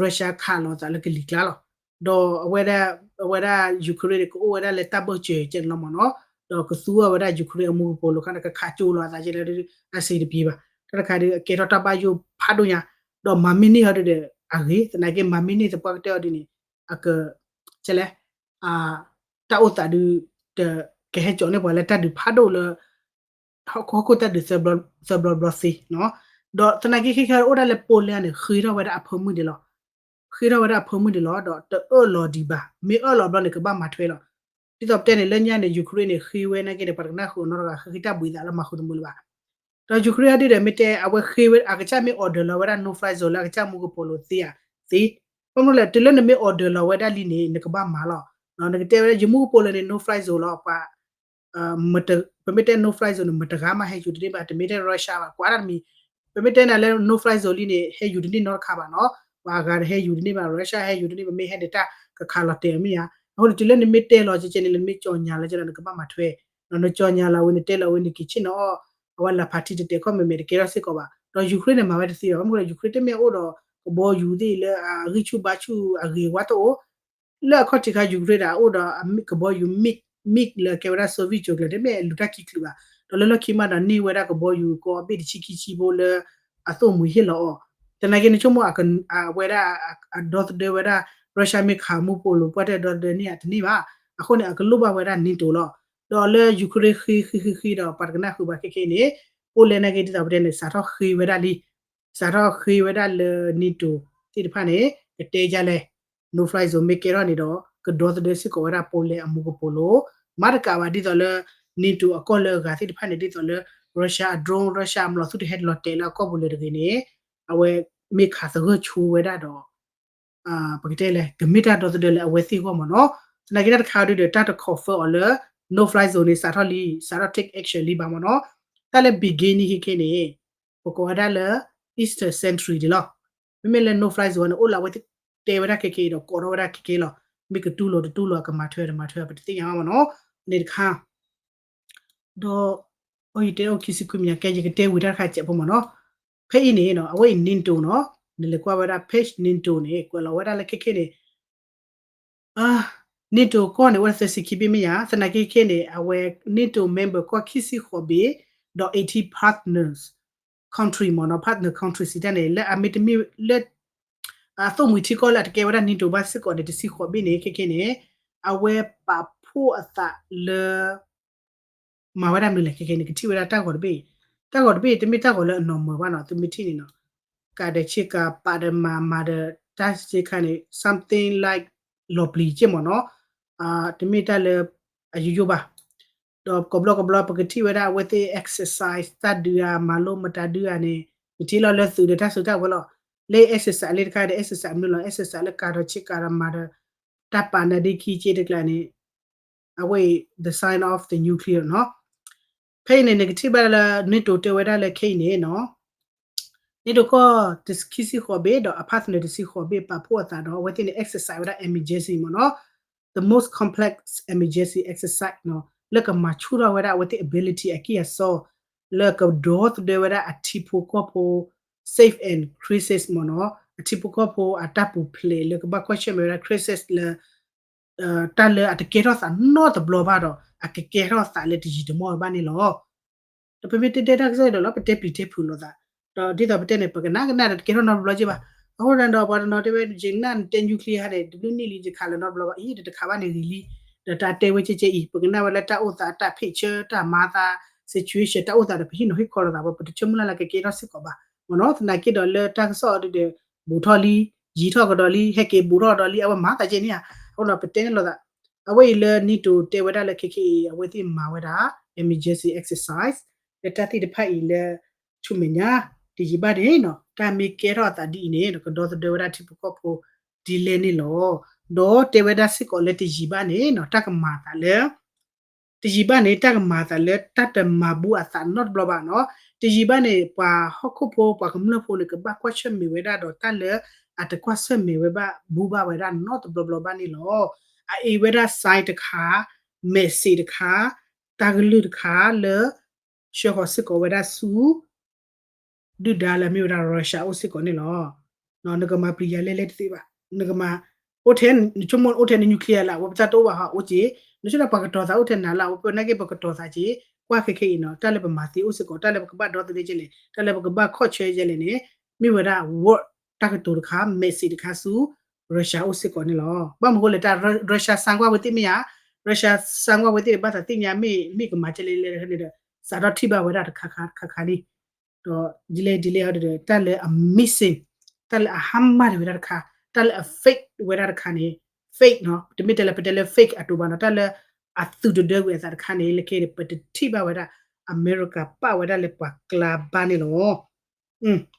Russia ခးလိာ်သးလၢကလံၤကျါလီၤ. ဒီးအဝဲဒၣ် အဝဲဒၣ် Ukraine န့ၣ် ကအိၣ်ဝဲဒၣ်လၢတၢ်ဘၢၣ်စၢၤကဲန့ၣ်လီၤမ့ၢ်နီၤ, ဒီးကသူအီၤဝဲဒၣ် Ukraine အမူကပိာ်လိၤခါန့ၣ် ကခးကၠိလီၤအသးကဲလၢအစ့တပံၤဘၣ်. တၢ်တခါဒီး အကဲထီၣ်တၢ်ဘၣ်ယိၣ်ဖးဒိၣ်ညါ, ဒီးမၤမ့ၢ်န့ၢ်အီၤဒ်ဒီး အဂ့ၤ, သနာ်က့ မၤမ့ၢ်န့ၢ်သပှၢ်ကတၢၢ်အီၤဒ်န့ၣ် အက ကဲလဲၣ် တၢ်အိၣ်သးဒုး ကဟဲကၠီၤန့ၢ်ပှၤလၢတၢ်ဒုးဖးဒိၣ်လၢ ဟီၣ်ခိၣ်ဟီၣ်ခိၣ်တၢ်ဒုးသၢဘျီဘျီသ့နီၤ. ဒီးသနာ်က့ခဲခဲအိၣ်ဒၣ်လၢ Poland န့ၣ် ဃ့ထီၣ်ဝဲဒၣ်အဖၢမုၢ်ဒံးလီၤ. ဃ့ထီၣ်ဝဲဒၣ်အဖၢမုၢ်ဒံးလီၤ ဒီးတအၢၣ်လီၤဒံးဘၣ်. မ့ၢ်အၢၣ်လီၤဘျီန့ၣ် ကဘၣ်မၤထွဲလီၤ. ဒ်သိးပတဲန့ၣ် လၢညါန့ၣ် Ukraine န့ၣ် ဃ့ဝဲနာ်က့န့ၣ် ပှၤတကနၣ်ဃုာ်နီတဂၤ ဃ့ဃ့တၢ်ဘှံးသးလၢမၤဃုာ်တမုာ်လၢၤဘၣ်. ဒီး Ukraine အဒ်ဒီး မ့ၢ်တဲ အဝဲဃ့ဝဲ အကစၢ်မ့ၢ် order လီၤဝဲဒၣ် no fly zone လၢအကစၢ်မူကပိာ်လိၤသ့ဧါ, သ့. ဘၣ်မနုၤလဲၣ် တုၤလၢနမ့ၢ် order လီၤဝဲဒၣ်လံန့ၣ် နကဘၣ်မၤလီၤ. နကတဲဝဲဒၣ် ယမူကပိာ်လိၤန့ၣ် no fly zone လီၤ. ပှၤ ပမ့ၢ်တဲ no fly zone န့ၣ် မတဂၤမးဟဲယူၤတန့ၢ်ဘၣ်, တမ့ၢ်ထဲ Russia ဘၣ်, ကွၢ်တၢ်တမံၤ. ပမ့ၢ်တဲနၤလၢ no fly zone လံန့ၣ် ဟဲယူၤတန့ၢ်နီတခါဘၣ်နီၤ. ပှၤအဂၤတဟဲယူၤတန့ၢ်ဘၣ်, Russia ဟဲယူၤတန့ၢ်ဘၣ်, မ့ၢ်ဟဲန့ၣ်တၢ်ကခးလီၤတဲာ်မ့ၢ်ဧါ. အဃိန့ၣ် တုၤလၢနမ့ၢ်တဲလီၤကဲကဲန့ၣ် နမ့ၢ်ကၠီၣ်ညါလီၤကဲလီၤ နကဘၣ်မၤထွဲ နကၠီၣ်ညါလီၤဝဲ နတဲလီၤဝဲ နက့ၤဆ့ၣ်နီၤအီၣ် အဝဲလၢဖးထံတတဲာ်ခီၣ်မဲာ်မဲာ်တကဲထီၣ်စ့ၢ်ကီးဘၣ်. ဒီး Ukraine န့ၣ် မၤဝဲတသ့ဘၣ်. ဘၣ်မနုၤလဲၣ် Ukraine တမ့ၢ်အိၣ်ဒီး ကဘီယူၤသ့ၣ်လၢအဂံၢ်ဆူၣ်ဘါဆူၣ်အဂ့ၤဝါတအိၣ် လၢအခီၣ်ထံးခါ Ukraine ဒီး အအိၣ်ဒီးကဘီယူၤ MiG, MiG လၢကဲဝဲဒၣ် Soviet ကၠိၤကျၢၤ တမ့ၢ်လူၤတၢ်ခံချုးဘၣ်. ဒီးလၢလီၢ်ခံမးဒီး န့ၢ်ဝဲဒၣ်ကဘီယူၤကိးဘ့ၣ်တဆံခံဆံဖိလၢ အသိၣ်မှံၤဟ့ၣ်လီၤအီၤ. သနာ်က့ နဆိကမိၣ် အဝဲဒၣ် အဒီသဒၢဝဲဒၣ် Russia မ့ၢ်ခးမူကပိာ်လိၤ ပှၢ်တဲဒီသဒၢန့ၢ်ဧါ တန့ၢ်ဘၣ်. အဃိန့ၣ် အကလိၣ်ဘၣ်ဝဲဒၣ် NATO လီၤ. ဒီးလၢ Ukraine ဃ့ဃ့ဃ့ဃ့ဒီး ပှၤတကနၣ်ဃုာ်ဘၣ်ခဲခဲအံၤန့ၣ် Poland နာ်က့ ဒ်သိးပတဲန့ၣ် စးထီၣ်ဃ့ဝဲဒၣ်လံ စးထီၣ်ဃ့ဝဲဒၣ်လၢ NATO သ့ၣ်တဖၣ်န့ၣ် ကတဲယါလဲၣ်, no fly zone မ့ၢ်ကဲထီၣ်န့ၣ်ဒီး ကဒီသဒၢစ့ၢ်ကီးဝဲဒၣ် Poland အမူကပိာ်လိၤ, မၤတကးဘၣ်ဒ်သိးလၢ NATO အကီၢ်လၢအဂၤသ့ၣ်တဖၣ်န့ၣ် ဒ်သိးလၢ Russia အ drone, Russia အမျိာ်သူၣ်တဟဲလီၤတဲာ်လၢအကီၢ်ပူၤလၢၤတဂ့ၤန့ၣ် အဝဲမ့ၢ်ခးသဂၢၢ်ဆိဝဲဒၣ်ဒီး ပကတဲလဲၣ် ကမ့ၢ်တၢ်ဒီသဒၢလၢအဝဲသ့ၣ်အဂီၢ်မ့ၢ်နီၤ. သနာ်က့တၢ်တခါဒုဒီး တၢ်တ confirm အီၤလၢ no fly zone န့ၣ် စးထီၣ်လံ စးထီၣ် take action လံဘၣ်မ့ၢ်နီၤ. တၢ်လၢ beginning ခဲခဲန့ၣ် ပကိးဝဲဒၣ်လၢ Eastern Sentry ဒ်လီၤ. မ့မ့ၢ်လၢ no fly zone န့ၣ် အိၣ်လၢအဝဲသ့ၣ်တဲဝဲဒၣ်ခဲခဲအံၤဒီး ကိးထီၣ်ဝဲဒၣ်ခဲခဲလီၤ. မ့ၢ်ကတူၢ်လိာ်တတူၢ်လိာ် အကမၤထွဲတမၤထွဲ ပတသ့ၣ်ညါဘၣ်မ့ၢ်နီၤ. န့ၣ်တခါ ဒီး အိၣ်ယတဲအိၣ်ခံဆံခွံမံၤညါ ကဲယကတဲဝံၤတၢ်တခါစဲးဖိမ့ၢ်နီၤ. ဖဲအံၤန့ၣ်နီၤ အဝဲအံၤ NATO နီၤ နလဲၤကွၢ်ဝဲဒၣ် page NATO န့ၣ် ကွဲးလီၤဝဲဒၣ်လၢခဲခဲန့ၣ် NATO ကီၢ်န့ၣ် အိၣ်ဝဲဒၣ်သၢဆံခံဘ့ၣ်မ့ၢ်ဧါ, သနာ်က့ခဲန့ၣ် အဝဲ NATO member ကီၢ်ခံဆံဃိးဘ့ၣ်, ဒီး eighteen partners country မ့ၢ်နီၤ, partner country စံးတၢ်န့ၣ် လၢအမ့တမ့ၢ်လၢ အသိၣ်မှံၤထံကီၢ်လၢအတကဲဝဲဒၣ် NATO ဘၣ်စ့ၢ်ကီးန့ၣ် တဆံဃိးဘ့ၣ်န့ၣ် ခဲခဲန့ၣ် အဝဲပာ်ဖှိၣ်အသးလၢ မၤဝဲဒၣ်မနုၤလဲၣ် ခဲခဲန့ၣ် ကထံၣ်ဝဲဒၣ်တၢ်ဂီၤတဘ့ၣ်, တၢ်ဂီၤတဘ့ၣ် တမ့ၢ်တၢ်ဂီၤလၢအနီၢ်မၢၤဘၣ်နီၤ, သုမ့ၢ်ထံၣ်န့ၣ်နီၤ, ကၤဒီးဆ့ကၤ ပာ်ဒီးမၤ မၤဒီးတၢ်စ့ခါန့ၣ် something like လီၤပျံၤက့ၢ်မ့ၢ်နီၤ, တမ့ၢ်တၢ်လၢ အယိယိဘၣ် ဒီးကိးဘျီကိးဘျီ ပကထံၣ်ဝဲဒၣ်အဝဲသ့ၣ် exercise တၢ်ဒုးဧါ မၤလိမတၤဒုးဧါန့ၣ် ပထံၣ်လီၤလၢသုးဒီးတၢ်စုတၢ်ဝဲလီၤ. လၢ exercise လၢတခါဒီး exercise မနုၤလီၤ, exercise လၢကၤဒီးဆ့ကၤဒီးမၤဒီး တၢ်ပာ်နါဒ့ခံက့တကျါန့ၣ် အဝဲအံၤ the sign of the nuclear နီၤ. ဖဲအံၤန့ၣ် နကထံၣ်ဘၣ်လၢ NATO တဲဝဲဒၣ်လၢခဲအံၤန့ၣ်နီၤ NATO ကီၢ်တဆံခံဆံဃိးဘ့ၣ်ဒီးအ partner တဆံဃိးဘ့ၣ် ပာ်ဖှိၣ်အသးဒီး အဝဲသ့ၣ်န့ၣ် exercise ဝဲဒၣ် emergency မ့ၢ်နီၤ, the most complex emergency exercise နီၤ, လၢကမၤဆူၣ်ထီၣ်ဝဲဒၣ်အဝဲသ့ၣ် ability အကံၢ်အစီ လၢကဒီသဒၢဝဲဒၣ်အထံဖိကီၢ်ဖိ safe and crisis မ့ၢ်နီၤ, အထံဖိကီၢ်ဖိအတၢ်ပူၤဖျဲးလၢကဘၣ်ကွၢ်ဆၢၣ်မဲာ်ဝဲဒၣ် crisis လၢ တၢ်လၢအတကဲထီၣ်သးနီတဘျီဘၣ်ဒီး အကကဲထီၣ်သးလၢတယံာ်တမီၢ်ဝဲဘၣ်န့ၣ်လီၤ. ဒီးပမ့ၢ်တဲဒဲတၢ်ကစီၣ်ဒီးလီၤ ပတဲပျံၤတဲဖုးလိာ်သး, ဒီးဒ်သိးပတဲန့ၣ် ပကနၣ်ကနၣ်ဒီး တကဲထီၣ်နီတဘျီက့ဘၣ်. အဃိဒီးပှၤတနီၤတဲဝဲ ယကနၣ်နတဲ nuclear ဟါန့ၣ် တဘျုးနံၣ်လံ ယခးလၢၤနီတဘျီဘၣ်, အံၤ တခးဘၣ်န့ၣ်ဂ့ၤလံ. ဒီးတၢ်တဲဝဲကဲကဲအံၤ ပကနၣ်ဝဲလၢတၢ်အိၣ်သး တၢ် picture တၢ်မၤသး situation တၢ်အိၣ်သးဒီး ပဟံးနီၤဟ့ၣ်ခီလိာ်သး ပတဆၢမုၢ်လၢ်လၢကကဲထီၣ်စ့ၢ်ကီးဘၣ် မ့ၢ်နီၤ. သနာ်က့ဒီးလၢတၢ်ကစီၣ်အီၤဒုဒီး ဘူးထီၣ်လံ, ယံာ်ထီၣ်ကဒီးလံ, ဟဲက့ၤဘူးထီၣ်ကဒီးလံ အဝဲမၤသးကဲန့ၣ်ဧါ. အဃိဒီး ပတဲန့ၣ်လိာ်သး အဝဲအံၤလၢ NATO တဲဝဲဒၣ်လၢခဲခဲအံၤ အဝဲသ့ၣ်မၤဝဲဒၣ် emergency exercise လၢတၢ်သ့ၣ်တဖၣ်အံၤလၢ ဆူမဲာ်ညါ တယံာ်ဘၣ်န့ၣ်နီၤ တၢ်မ့ၢ်ကဲထီၣ်အသးဒ်အံၤန့ၣ် ကဒီသဒၢဝဲဒၣ်ထံဖိကီၢ်ဖိဒ်လဲၣ်န့ၣ်လီၤ. ဒီးတဲဝဲဒၣ်စ့ၢ်ကီးလၢတယံာ်ဘၣ်န့ၣ်နီၤ တၢ်ကမၤသးလၢ တယံာ်ဘၣ်န့ၣ် တၢ်ကမၤသးလၢတၢ်တမၤဘူးအသးနီတဘျီဘၣ်နီၤ. တယံာ်ဘၣ်န့ၣ် ပှၤဟီၣ်ခိၣ်ဖိ ပှၤကမျၢၢ်ဖိန့ၣ် ကဘၣ်ကွၢ်ဆၢၣ်မဲာ်ဝဲဒၣ်ဒီးတၢ်လၢအတကွၢ်ဆၢၣ်မဲာ်ဝဲဘၣ်ဘူးဘၣ်ဝဲဒၣ်နီတဘျီဘျီဘၣ်န့ၣ်လီၤ. အအံၤဝဲဒၣ် sign တခါ, message တခါ, တၢ်ကလုၢ်တခါလၢ ဆှၢဃီၤစ့ၢ်ကီးဝဲဒၣ်ဆူ ဒုၣ်ဒါလၢအမ့ၢ်ဝဲဒၣ် Russia အိၣ်စ့ၢ်ကီးန့ၣ်လီၤ. နကမၤပျံၤယၤလဲၣ်လဲၣ်တသ့ဘၣ်, နကမၤ အိၣ်ထဲ နဆိကမိၣ်အိၣ်ထဲန nuclear လၢအဝဲပတၢ်တအိၣ်ဘၣ်ဟီ အိၣ်က့ၤ, နဆိဒၣ်ပှၤကတီၤသးအိၣ်ထဲနၤလၢအဝဲပနာ်က့ ပကတီၤသးက့ၤ, ကွၢ်ခဲခဲအံၤနီၤ တၢ်လၢပမၤသ့အိၣ်စ့ၢ်ကီး, တၢ်လၢပကဘၣ်ဒီသဒၢကဲလဲၣ်, တၢ်လၢပကဘၣ်ခီၣ်ဆၢကဲလဲၣ်န့ၣ် မ့ၢ်ဝဲဒၣ် word တၢ်ကတိၤတခါ message တခါဆူ Russia အိၣ်စ့ၢ်ကီးန့ၣ်လီၤ. ဘၣ်မနုၤဃိလဲၣ်တၢ် Russia စၢကွၢ်ဝဲသ့ၣ်မ့ၢ်ဧါ, Russia စၢကွၢ်ဝဲသ့ၣ်ဘၣ်သးသ့ၣ်ညါ မ့ၢ်မ့ၢ်ကမၤကဲလဲၣ်လဲၣ်န့ၣ်ဒီး စးထီၣ်ထံၣ်ဘၣ်ဝဲဒၣ်တခါခါတခါခါလံ ဒီးဒ်လဲၣ်ဒ်လဲၣ်အီၤဒီး တၢ်လၢအ missing တၢ်လၢအဟါမၢ်န့ၣ်ဝဲဒၣ်တခါ, တၢ်လၢအ fake ဝဲဒၣ်တခါန့ၣ် fake နီၤ, တမ့ၢ်တဲလၢပတဲလၢ fake အတိၤဘၣ်နီၤ, တၢ်လၢအသုးတဒၢကွံာ်အသးတခါန့ၣ် လၢခဲအံၤန့ၣ် ပတထံၣ်ဘၣ်ဝဲဒၣ် အမဲရကၤပာ်ဝဲဒၣ်လၢပှၤကျါဘၣ်န့ၣ်လီၤ.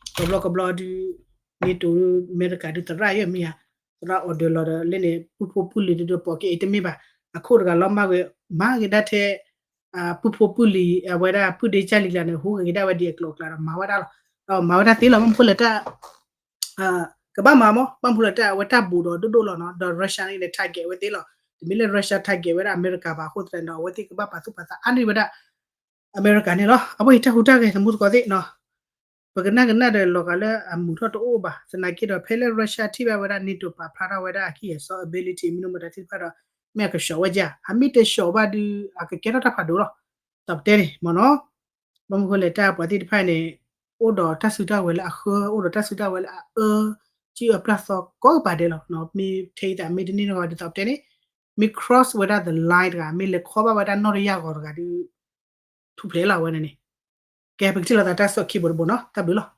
ကဘျီကဘျီဒုး NATO အမဲရကၤဒုးသရၣ်ယဲၢ်မ့ၢ်ဧါ, သရၣ် order လီၤဒီး လၢန့ၣ် ပုၢ်ဖိပုၢ်လံၤဒုး ပိာ်က့ၤအံၤတမ့ၢ်ဘၣ်, အခိၣ်တဂၤလီၤမၢ်ဝဲ မၤဂ့ၤဒၣ်ထဲ ပုၢ်ဖိပုၢ်လံၤ အဝဲဒၣ်ပုၢ်ဒ့ကၢ်လံၤကျါန့ၣ် ဟူးဂဲၤက့ၤဒၣ်ဝဲဒ်အကျိၤအကျဲဒီး မၤဝဲဒၣ်လီၤ. ဒီးမၤဝဲဒၣ်သ့လီၤ ဘၣ်မနုၤဃိလဲၣ်တၢ် ကဘၣ်မၤမး ဘၣ်မနုၤဃိလဲၣ်တၢ်အဝဲတၢ်ဘူးဒီးဒိၣ်ဒိၣ်လီၤနီၤ, ဒီး Russia န့ၣ် target ဝဲသ့လီၤ. တမ့ၢ်လၢ Russia target ဝဲဒၣ်အမဲရကၤဘၣ်အဃိသတးဒီး အဝဲသ့ၣ်ကဘၣ်ပာ်သူၣ်ပာ်သးအါန့ၢ်ဝဲဒၣ် အမဲရကၤန့ၣ်လီၤ. အဝဲအံၤတၢ်ဟူးတၢ်ဂဲၤသမူသကိးသ့ၣ်နီၤ ပကနၣ်ကနၣ်ဒီးလီၤဂာ်လၢအမုာ်ထီၣ်တအိၣ်ဘၣ်. သနာ်က့ဒီး ဖဲလၢ Russia ထံၣ်ဘၣ်ဝဲဒၣ် NATO ပာ်ဖျါထီၣ်ဝဲဒၣ်အကံၢ်အစီ ability မ့ၢ်နီၢ်မတၤသ့ၣ်တဖၣ်ဒီး မ့ၢ်အကဆှီဝဲကၠၢ်, အမ့ၢ်တဆှီဘၣ်ဒုး အကကဲထီၣ်တၢ်ဖးဒိၣ်လီၤ. ဒီးပတဲန့ၣ်မ့ၢ်နီၤ ဘၣ်မနုၤဃိလဲၣ် တၢ်ပှၤသ့ၣ်တဖၣ်န့ၣ် အိၣ်ဒီးတၢ်စုတၢ်ဝဲၤလၢအဃၢ, အိၣ်ဒီးတၢ်စုတၢ်ဝဲၤလၢအအၢ, စုအၢပျၢ်သီကိးကပၤဒဲးလီၤ. မ့ၢ်ထဲအံၤသးမ့ၢ်တန့ၢ်နီတဂၤဒ်သိးပတဲန့ၣ် မ့ၢ် cross ဝဲဒၣ် the line တဂၤ, မ့ၢ်လဲၤခီဘၣ်ဝဲဒၣ်နီၣ်တယၢ်ဂီၤတဂၤဒုး ထူၣ်ဖျဲးလီၤဝဲန့ၣ်န့ၣ်. ကဲ ပကထံၣ်လိာ်သးတၢ်ကစီၣ်ခံဘိတဘိနီၤ, တၢ်ဘျုးလီၤ.